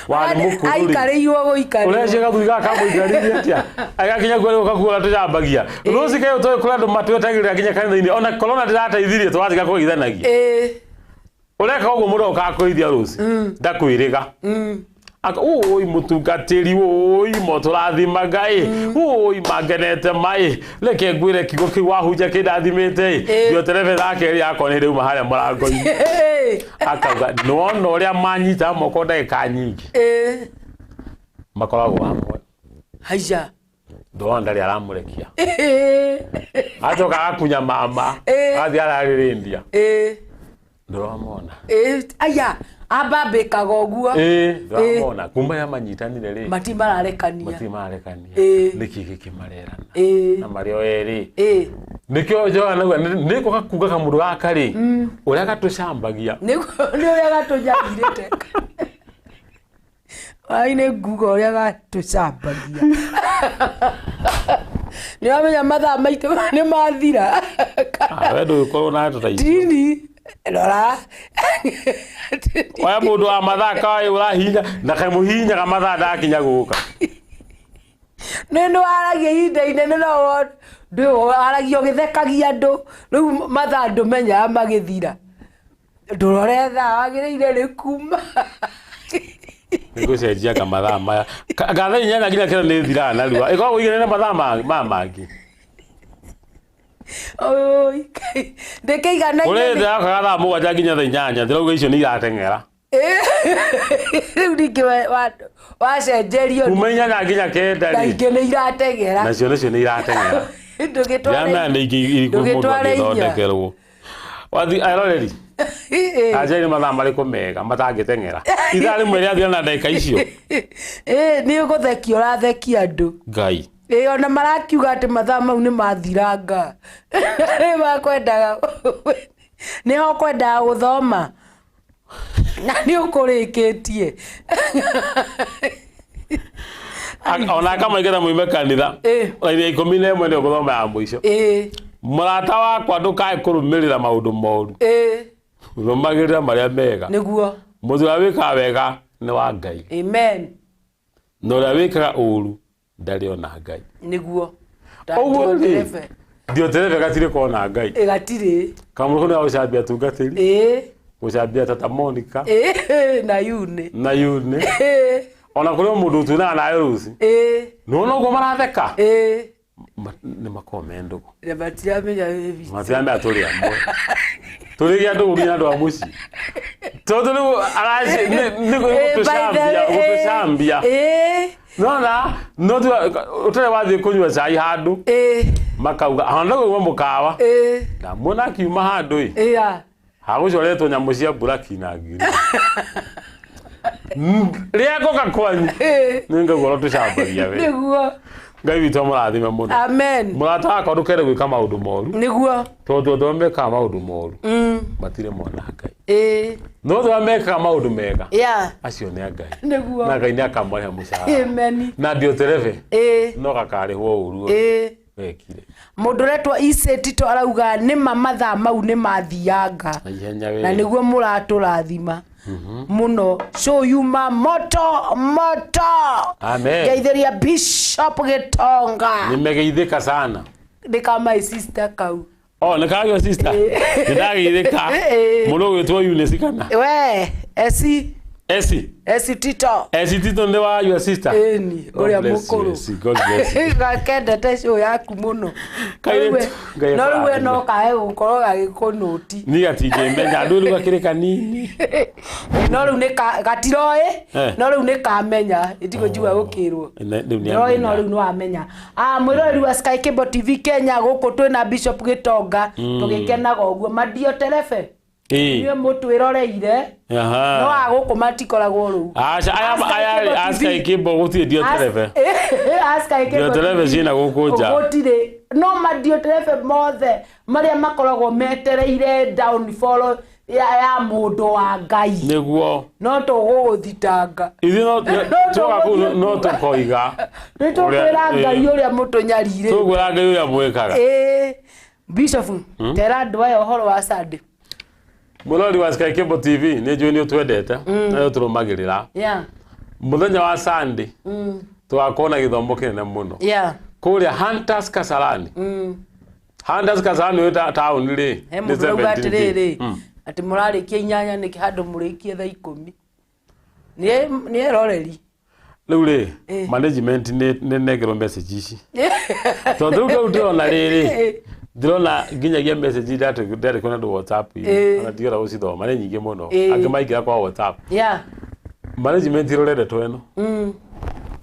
Warĩ mũkũrũ rĩ. Aikarĩirwo gũikarĩrwo. Ũrecia gathuri gaka kamũikarĩrie atĩa? Agakinya kuo rĩu gakuona tũcambagia. Rũci kaĩ tũĩ kũrĩ andũ matwetagĩrĩra nginya kanitha-inĩ ona korona ndĩrateithirie tũratiga kũgeithanagia. Ĩĩ. Ũreka ũguo mũndũ okaga kũgeithia rũci. Ndakwĩrĩga. Oi mũtungatĩri oi motũrathimaga ĩ oi mangenete maĩ reke ngwĩre kiugo kĩu wahunja kĩndathimĩte ĩ Ĩĩ. Dioterefe thaa kerĩ yakwa nĩ rĩuma harĩa mũrango-inĩ. Ĩĩ. Akauga nĩwona ũrĩa manyita moko ndagĩka nyingĩ Ĩĩ. makoragwo hamwe. Haiya. Ndona ndarĩ aramũrekia. Ĩĩ. Acoka agakunya mama Ĩĩ. agathiĩ ararĩrĩndia. Ĩĩ. Ndũramona. Ĩĩ. Aya amba mbĩkaga ũguo. Ĩĩ ndũramona kuma rĩrĩa manyitanire rĩ Mati mararekania. matirĩ mararekania. Ĩĩ. Nĩkĩ gĩkĩ marerana Ĩĩ. na marĩ o erĩ. Ĩĩ. Nĩkĩo Johana auga nĩ goka kuga kamũndũ gaka rĩ ũrĩa gatũcambagia. Nĩguo nĩ ũrĩa gatũnyagirĩte. Ai nĩ nguga ũrĩa gatũcambagia. Nĩ wamenya mathaa maitũ nĩ mathira. We ndũgĩkorwo na ndeto ta icio. Tini rora. Oya mũndũ wa mathaa kaĩ ũrahihinya na kamũhihinyaga mathaa ndakinya gũka. Nĩ nĩ waragia ihinda inene no waragia ũgĩthekagia andũ rĩu mathaa ndũmenyaga magĩthira. Ndũrore thaa wagĩrĩire nĩ kuma. Nĩngũcenjia ka mathaa maya. Ga thaa 8 nginya 9 nĩ thiraga narua. Ĩkoragwo ĩiganĩire mathaa ma mangĩ. Oi, ndĩkĩiganaine Kũrĩ thĩ thaa 7 nginya thaa 8 ndĩrauga icio nĩ irateng'era. Rĩu ningĩ wacenjerio Kuma 8 nginya 9 na rĩ. ingĩ nĩ irateng'era. Nacio nacio nĩ irateng'era. Ndũgĩtware Ndiramenya nĩ ingĩ irĩkũ mũndũ ndũgĩtware inya. angĩthondekerwo. Wathi eroreri. Anjĩra nĩ mathaa marĩkũ mega matangĩteng'era. Ithaa rĩmwe rĩathira na ndagĩka icio. Ĩĩ nĩ ũgũthekia ũrathekia andũ. Ngai. Ĩĩ ona marakiuga atĩ mathaa mau nĩ mathiranga. Nĩ makwendaga. Nĩho kwendaga gũthoma na nĩ ũkũrĩkĩtie. Ona akamaingata muime kanitha. Raini ya 11 nĩyo gũthoma ya mũico. Mũrata wakwa, ndũkae kũrũmĩrĩra maũndũ moru, rũmagĩrĩra marĩa mega. Nĩguo. Mũndũ ũrĩa wĩkaga wega nĩ wa Ngai, Amen. Na ũrĩa wĩkaga ũru ndarĩ ona Ngai. Nĩguo. Ũguo rĩ, Dioterefe gatirĩ kona Ngai. Gatirĩ. Kamũrũ nĩ gũcambia tungatĩri, gũcambia tata Monica. Na yune. Na yune. Ona kũrĩ o mũndũ ũtunaga nawe rũci, nĩwona ũguo maratheka, nĩ makoragwo me ndũgũ. Na matiramenya wĩ wiki. Matiramenya tũrĩ amwe, tũrĩ gĩa ndũgũ nginya andũ a mũciĩ, tondũ rĩu araci nĩ gũtũcambia, gũtũcambia. Nona no tu ũtarĩ wathiĩ kũnyua cai handũ, makauga ona kũnyua mũkawa, ndamuona akiuma handũ ĩ, hagũcoretwo nyamũ cia mburaki na ngiri rĩrĩa ngoka kwanyu nĩ ngaigua ũrĩa tũcambagia we. Ngai witũ amũrathime mũno. Amen. Mũrata wakwa, ndũkere gwĩka maũndũ moru, tondũ andũ arĩa mekaga maũndũ moru matirĩ mona Ngai, no andũ arĩa mekaga maũndũ mega, acio nĩ a Ngai, na Ngai nĩ akamarĩha mũcara. Amen. Na Dioterefe no gakarĩhwo ũru ũrĩa wekire. Mũndũ ũretwo Icĩ Tito arauga nĩma mathaa mau nĩ mathianga. Na ihenya we. Na nĩguo mũratũrathima mũno, show yuma moto moto. Amen. Ngeithĩria Bishop Gĩtonga. Nimegeithĩka sana. Nĩ ka my sister kau. Oh, nĩ kagio sister, nĩ ndageithĩka mũndũ ũgwĩtwo Eunice kana We esi. Esi. Esi Tito. Esi Tito nĩ wa your sister. Ĩni. God Ũrĩa bless you, mũkũrũ. Esi. God bless you. Gakendete show yaku mũno. Kairĩtu, Ngai No rĩu we akũrathime. no kae gũkorwo gagĩkũnũti. Niĩ gatingĩmenya andũ rĩu gakĩrĩ kanini. No rĩu nĩ gatiroĩ. No rĩu nĩ kamenya ĩtigũ njigua gũkĩrwo. Rĩu nĩ Ndĩroĩ no amenya. rĩu nĩ wamenya. Ah, mwĩroreri wa Sky Cable TV Kenya, gũkũ twĩna Bishop Gĩtonga, tũgĩkenaga ũguo madio terebe inyuĩ mũtwĩroreire, no a gũkũ matikoragwo rũu. Aca, aya A Sky aya Cable a TV. Sky Cable gũtirĩ Dioterefe. A Sky Cable Dioterefe TV. ciĩna gũkũ nja. Gũtirĩ, no madioterefe mothe marĩa makoragwo metereire downfall ya mũndũ wa Ngai, Nĩguo. no tũgũgũthitanga. Ithuĩ no No twoka kũu tũgũthiĩ no tũkoiga nĩ tũkwĩra Ngai ũrĩa mũtũnyarire. Tũkwĩra Ngai ũrĩa mwĩkaga. Ĩĩ, Bishop, tera andũ aya ũhoro wa Sunday. Mũrori wa Sky Cable TV, nĩ njũĩ nĩ ũtwendete na nĩ ũtũrũmagĩrĩra. Mũthenya wa Sunday tũgakorwo na gĩthomo kĩnene mũno kũrĩa Hunters Kasarani. Hunters Kasarani wĩ taũni rĩ, He nĩ mũndũ ũrauga 17. atĩrĩrĩ, atĩ mũrarĩkia 8 nĩkĩ handũ mũrĩkie thaa 10? Nĩ eroreri. Rĩu rĩ, management nĩ nengerwo message ici, tondũ rĩu rĩu ndĩrona rĩrĩ, ndĩrona nginyagia message ndandĩkwo na andũ WhatsApp -inĩ, ona ndigera gũcithoma, nĩ nyingĩ mũno. Angĩ maingĩra kwa WhatsApp. Management ĩrore ndeto ĩno,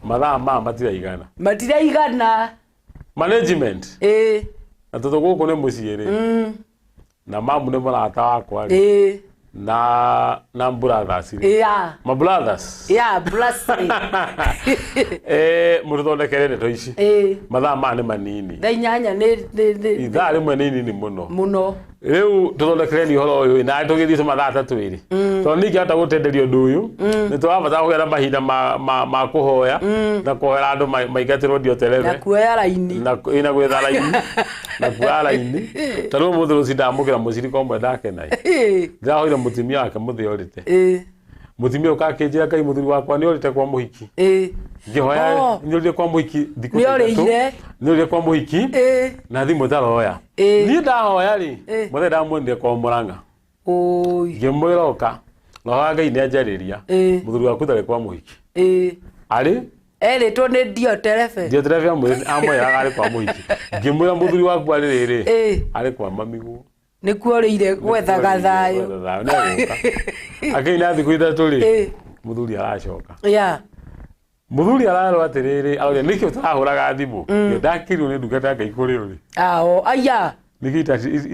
mathaa maya matiraigana. Matiraigana. Management, na tondũ gũkũ nĩ mũciĩ rĩ, na mamu nĩ mũrata wakwa rĩ, na brothers rĩ, ma brothers, Yeah, bless. Mũtũthondekere ndeto ici. Mathaa maya nĩ manini. Thaa 8 nĩ Ithaa rĩmwe nĩ inini mũno. Mũno. Rĩu tũthondekereni ũhoro ũyũ na tũgĩthiĩ tũ mathaa ta twĩrĩ, tondũ ningĩhota gũtenderia ũndũ ũyũ, nĩ tũrabatara kũgĩa na mahinda ma kũhoya na kũhoera andũ maingatĩrwo Na Dioterefe. kuoya raini. Na ĩ, na gwetha raini na kuoya raini. Ta rĩu ũmũthĩ rũci ndamũkĩra mũcirika ũmwe, ndakena. Ndĩrahoire mũtumia wake mũthĩ orĩte. Mũtumia ũka akĩnjĩra, "Ngai, mũthuri wakwa nĩ orĩte kwa mũhiki." Ngĩhoya. Nĩ orĩire kwa mũhiki thikũ Nĩ ta ithatũ. orĩire. Nĩ orĩire kwa mũhiki na thimũ taroya. Niĩ ndahoya rĩ, mũthenya ndamuonire kwa Mũrang'a, Oi. Ngĩmwĩra, "Ũka roho wa Ngai nĩ anjarĩria, mũthuri waku ndarĩ kwa mũhiki." Arĩ Erĩtwo nĩ Dioterefe. Dioterefe amwĩraga arĩ kwa mũhiki. Ngĩmwĩra, "Mũthuri waku arĩ rĩrĩ, arĩ kwa mamiguo." Nĩkuo ũrĩire gwethaga thayũ. Gwetha thayũ, nĩ egũka. Akĩina thikũ 3 rĩ, mũthuri aracoka. Mũthuri ararwo atĩrĩrĩ, aroria nĩkĩ ũtarahũraga thimũ. Ndakĩrirwo nĩ ndungata ya Ngai kũrĩ ũrĩ. Ao aya. Nĩkĩ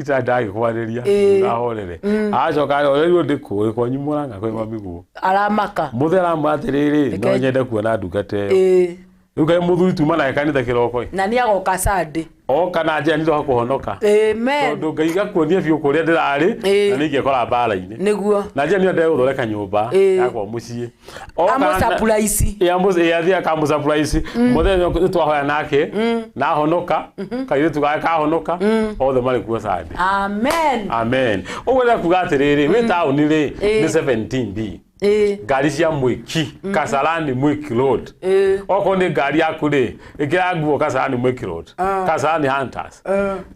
itandagĩkwarĩria? Ndahorere. Aracoka arorirwo ndĩkũĩ kwanyu Mũrang'a kwĩ mamiguo. Aramaka. Mũthĩ aramwĩra atĩrĩrĩ, no Reke- nyende kuona ndungata ĩyo. Rĩu kaĩ mũthuri tuma nake kanitha kĩroko ĩ. Na nĩ agoka Sunday. Oka na njĩra nĩ kũhonoka. Amen. Tondũ Ngai gakuonia biũ kũrĩa ndĩrarĩ Ĩĩ. na nĩingĩkora mbara-inĩ. Nĩguo. Na njĩra nĩyo ndegũthondeka nyũmba Ĩĩ. yakwa mũciĩ. Amũ surprise. Athiĩ akamũ surprise. Mũthenya ũyũ nĩtwahoya nake na ahonoka, kairĩtu gake kahonoka, othe marĩ kuo Sunday. Amen. Amen. Ũguo ndĩrenda kuga atĩrĩrĩ, wĩ taũni rĩ, Ĩĩ. nĩ 17B. Ĩĩ. Ngari cia Mwĩki, Kasarani Mwĩki Road. Ĩĩ. Okorwo nĩ ngari yaku rĩ, ĩkĩra nguo Kasarani Mwĩki Road. Kasarani Hunters.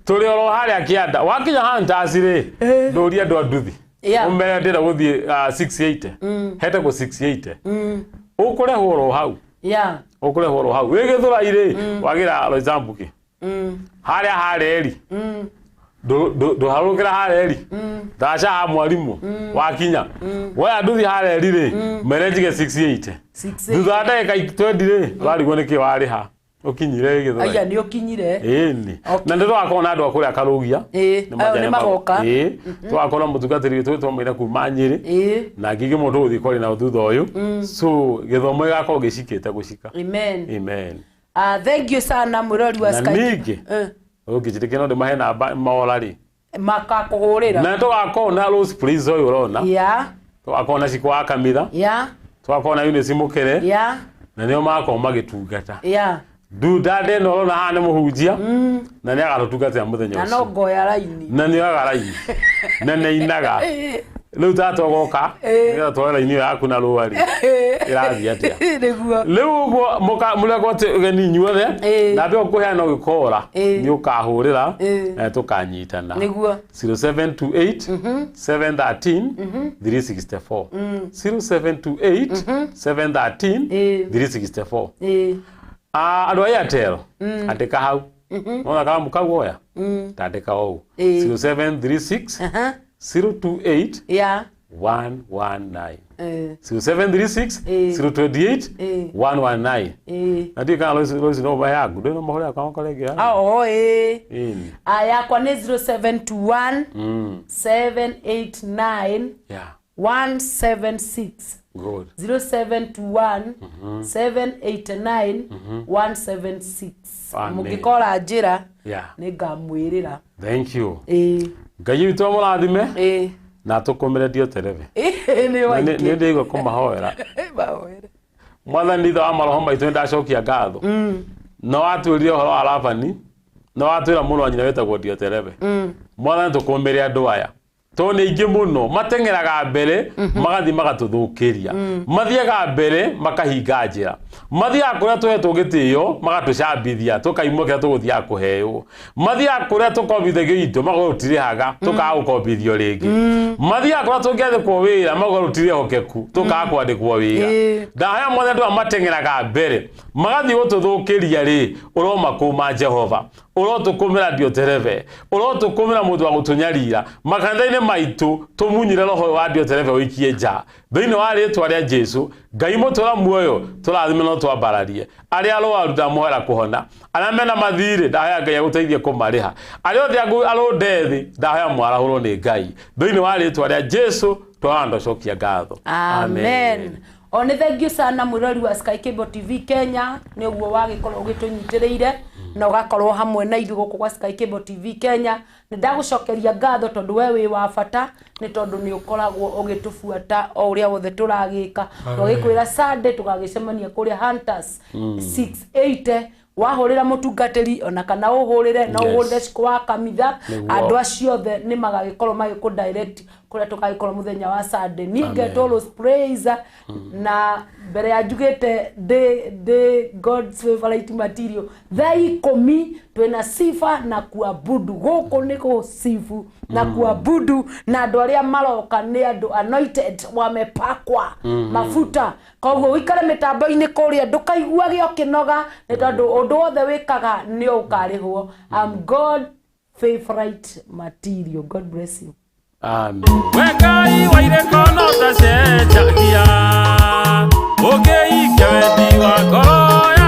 Tũrĩ oro harĩa kĩanda. Wakinya Hunters rĩ, ndũrie andũ a nduthi. Yeah. Ũmere ndĩrenda gũthiĩ 680. Hetagwo 680. Ũkũrehwo oro hau. Yeah. Ũkũrehwo oro hau. Wĩ Gĩthũrai rĩ, wagĩra Roysambu. Harĩa hareri. Ndũharũrũkĩra hareri. Ndaca ha mwarimũ. Wakinya. Woya nduthi hareri rĩ, mere njige 680. 680. Thutha wa ndagĩka 20 rĩ, ũrarigwo nĩkĩ warĩha. Ũkinyire Gĩthũrai. Aya nĩ ũkinyire. Ĩni. Na nĩ tũgakorwo na andũ a kũrĩa Karũgia. Ĩĩ, Nĩ ayo nĩ magoka. Ĩĩ. Tũgakorwo na mũtungatĩri witũ twaumire kuma Nyĩrĩ. Ĩĩ. Na ngĩngĩ mũndũ ũgũthiĩ kwaria nao thutha ũyũ. So gĩthomo gĩgakorwo gĩcikĩte gũcika. Amen. Amen. Ah, thank you sana mwĩrori wa Na Sky. ningĩ Eh, ũngĩnjĩtĩkia no ndĩmahe namba maora rĩ. Makakũhũrĩra. Na tũgakorwo na Rose Praise ũyũ ũrona. Yeah. Tũgakorwo na Cikũ wa Kamitha. Yeah. Tũgakorwo na Eunice Mũkere. Yeah. Na nĩo magakorwo magĩtungata. Yeah. Ndunda ndĩno ũrona haha nĩ mũhunjia. Na nĩ agatũtungatĩra mũthenya Na no ũcio. ngoya raini. Na nĩ oyaga raini. Na nĩ ainaga. Rĩu tata ũgoka nĩgetha tuoe raini ĩyo yaku na rũa rĩ. Ĩrathiĩ atĩa? Nĩguo. Rĩu ũguo mũrekwo atĩ ũgeni inyuothe Ĩĩ. na mbĩa ũkũheana ũgĩkora Ĩĩ. nĩ ũkahũrĩra Ĩĩ. na tũkanyitana. Nĩguo. 0728 713 364 0728 713 Ĩĩ. 364. Ĩĩ. Ah, andũ a Airtel andĩka hau nona karamu kau oya tandĩka ũũ Ĩĩ. 0736 Aha. 028 Yeah. 119 Eh. 0736 Ĩĩ. 028 Ĩĩ. 119. Ĩĩ. Na ndiũĩ kana Lois no mahe yaku ndũĩ no mahũre yakwa makorengea. Ah, oh, ĩĩ. Ĩni. Ah, yakwa nĩ 0721 789 Yeah. 176. Good. 0721 789 176. Amen. Mũngĩkora njĩra Yeah. nĩ ngamwĩrĩra. Thank you. Ĩĩ. Ngai witũ amũrathime Ĩĩ. na atũkũmĩre Dioterefe. Ĩĩ, nĩ Nĩ waingĩ. ndĩigua kũmahoera. Mahoere. Mwathani ithe wa maroho maitũ nĩ ndacokia ngatho. No watwĩrire ũhoro wa Labani, na watwĩra mũrũ wa nyina wĩtagwo Dioterefe. Mwathani tũkũmĩre andũ aya tondũ nĩ aingĩ mũno mateng'eraga mbere magathiĩ magatũthũkĩria, mathiaga mbere makahinga njĩra, mathiaga kũrĩa tũhetwo gĩtĩo magatũcambithia tũkaimwo kĩrĩa tũgũthiaga kũheo, mathiaga kũrĩa tũkombithagio indo makauga tũtirĩhaga tũkaga gũkombithio rĩngĩ, mathiaga kũrĩa tũngĩandĩkwo wĩra makauga tũtirĩ ehokeku tũkaga kwandĩkwo wĩra. Ndahoya Mwathani andũ aya mateng'eraga mbere magathiĩ gũtũthũkĩria rĩ, ũromakũma Jehova, ũrotũkũmĩra Dioterefe, ũrotũkũmĩra mũndũ wa gũtũnyarira makanitha-inĩ maitũ, tũmunyire roho ũyũ wa Dioterefe ũikie nja thĩinĩ wa rĩtwa rĩa Jesu. Ngai mũtũra muoyo tũrathime no twambararie arĩa arwaru ndamũhoera kũhona, arĩa mena mathirĩ ndahoya Ngai agũteithie kũmarĩha, arĩa othe arũnde thĩ ndahoya mwarahũrwo nĩ Ngai thĩinĩ wa rĩtwa rĩa Jesu twahoya ndacokia ngatho. Amen. O nĩ thank you sana mwĩrori wa Sky Cable TV Kenya nĩ ũguo wagĩkorwo ũgĩtũnyitĩrĩire na ũgakorwo hamwe na ithuĩ gũkũ gwa Sky Cable TV Kenya. Nĩ ndagũcokeria ngatho tondũ we wĩ wa bata, nĩ tondũ nĩ ũkoragwo ũgĩtũbuata o ũrĩa wothe tũragĩka. Twagĩkwĩra Sunday tũgagĩcemania kũrĩa Hunters 680. Wahũrĩra mũtungatĩri ona kana ũhũrĩre no ũhũrĩre Cikũ wa Kamitha. Nĩguo. Andũ acio othe nĩ magagĩkorwo magĩkũ direct kũrĩa tũgagĩkorwo mũthenya wa Sunday. Niĩ ngetwo Rose Praise na mbere ya njugĩte ndĩ God's favorite material. Thaa 10 twĩna sifa na kuabudu gũkũ nĩ gũsifu na kuabudu, na andũ arĩa maroka nĩ andũ anointed wamepakwa mafuta. Koguo ũikare mĩtambo-inĩ kũrĩa ndũkaiguage ũkĩnoga nĩ tondũ ũndũ wothe wĩkaga nĩ ũkarĩhwo. I'm God favorite material. God bless you. Amen. Wekai waireko no tacenjagia ũngĩikia wendi wa ngoro.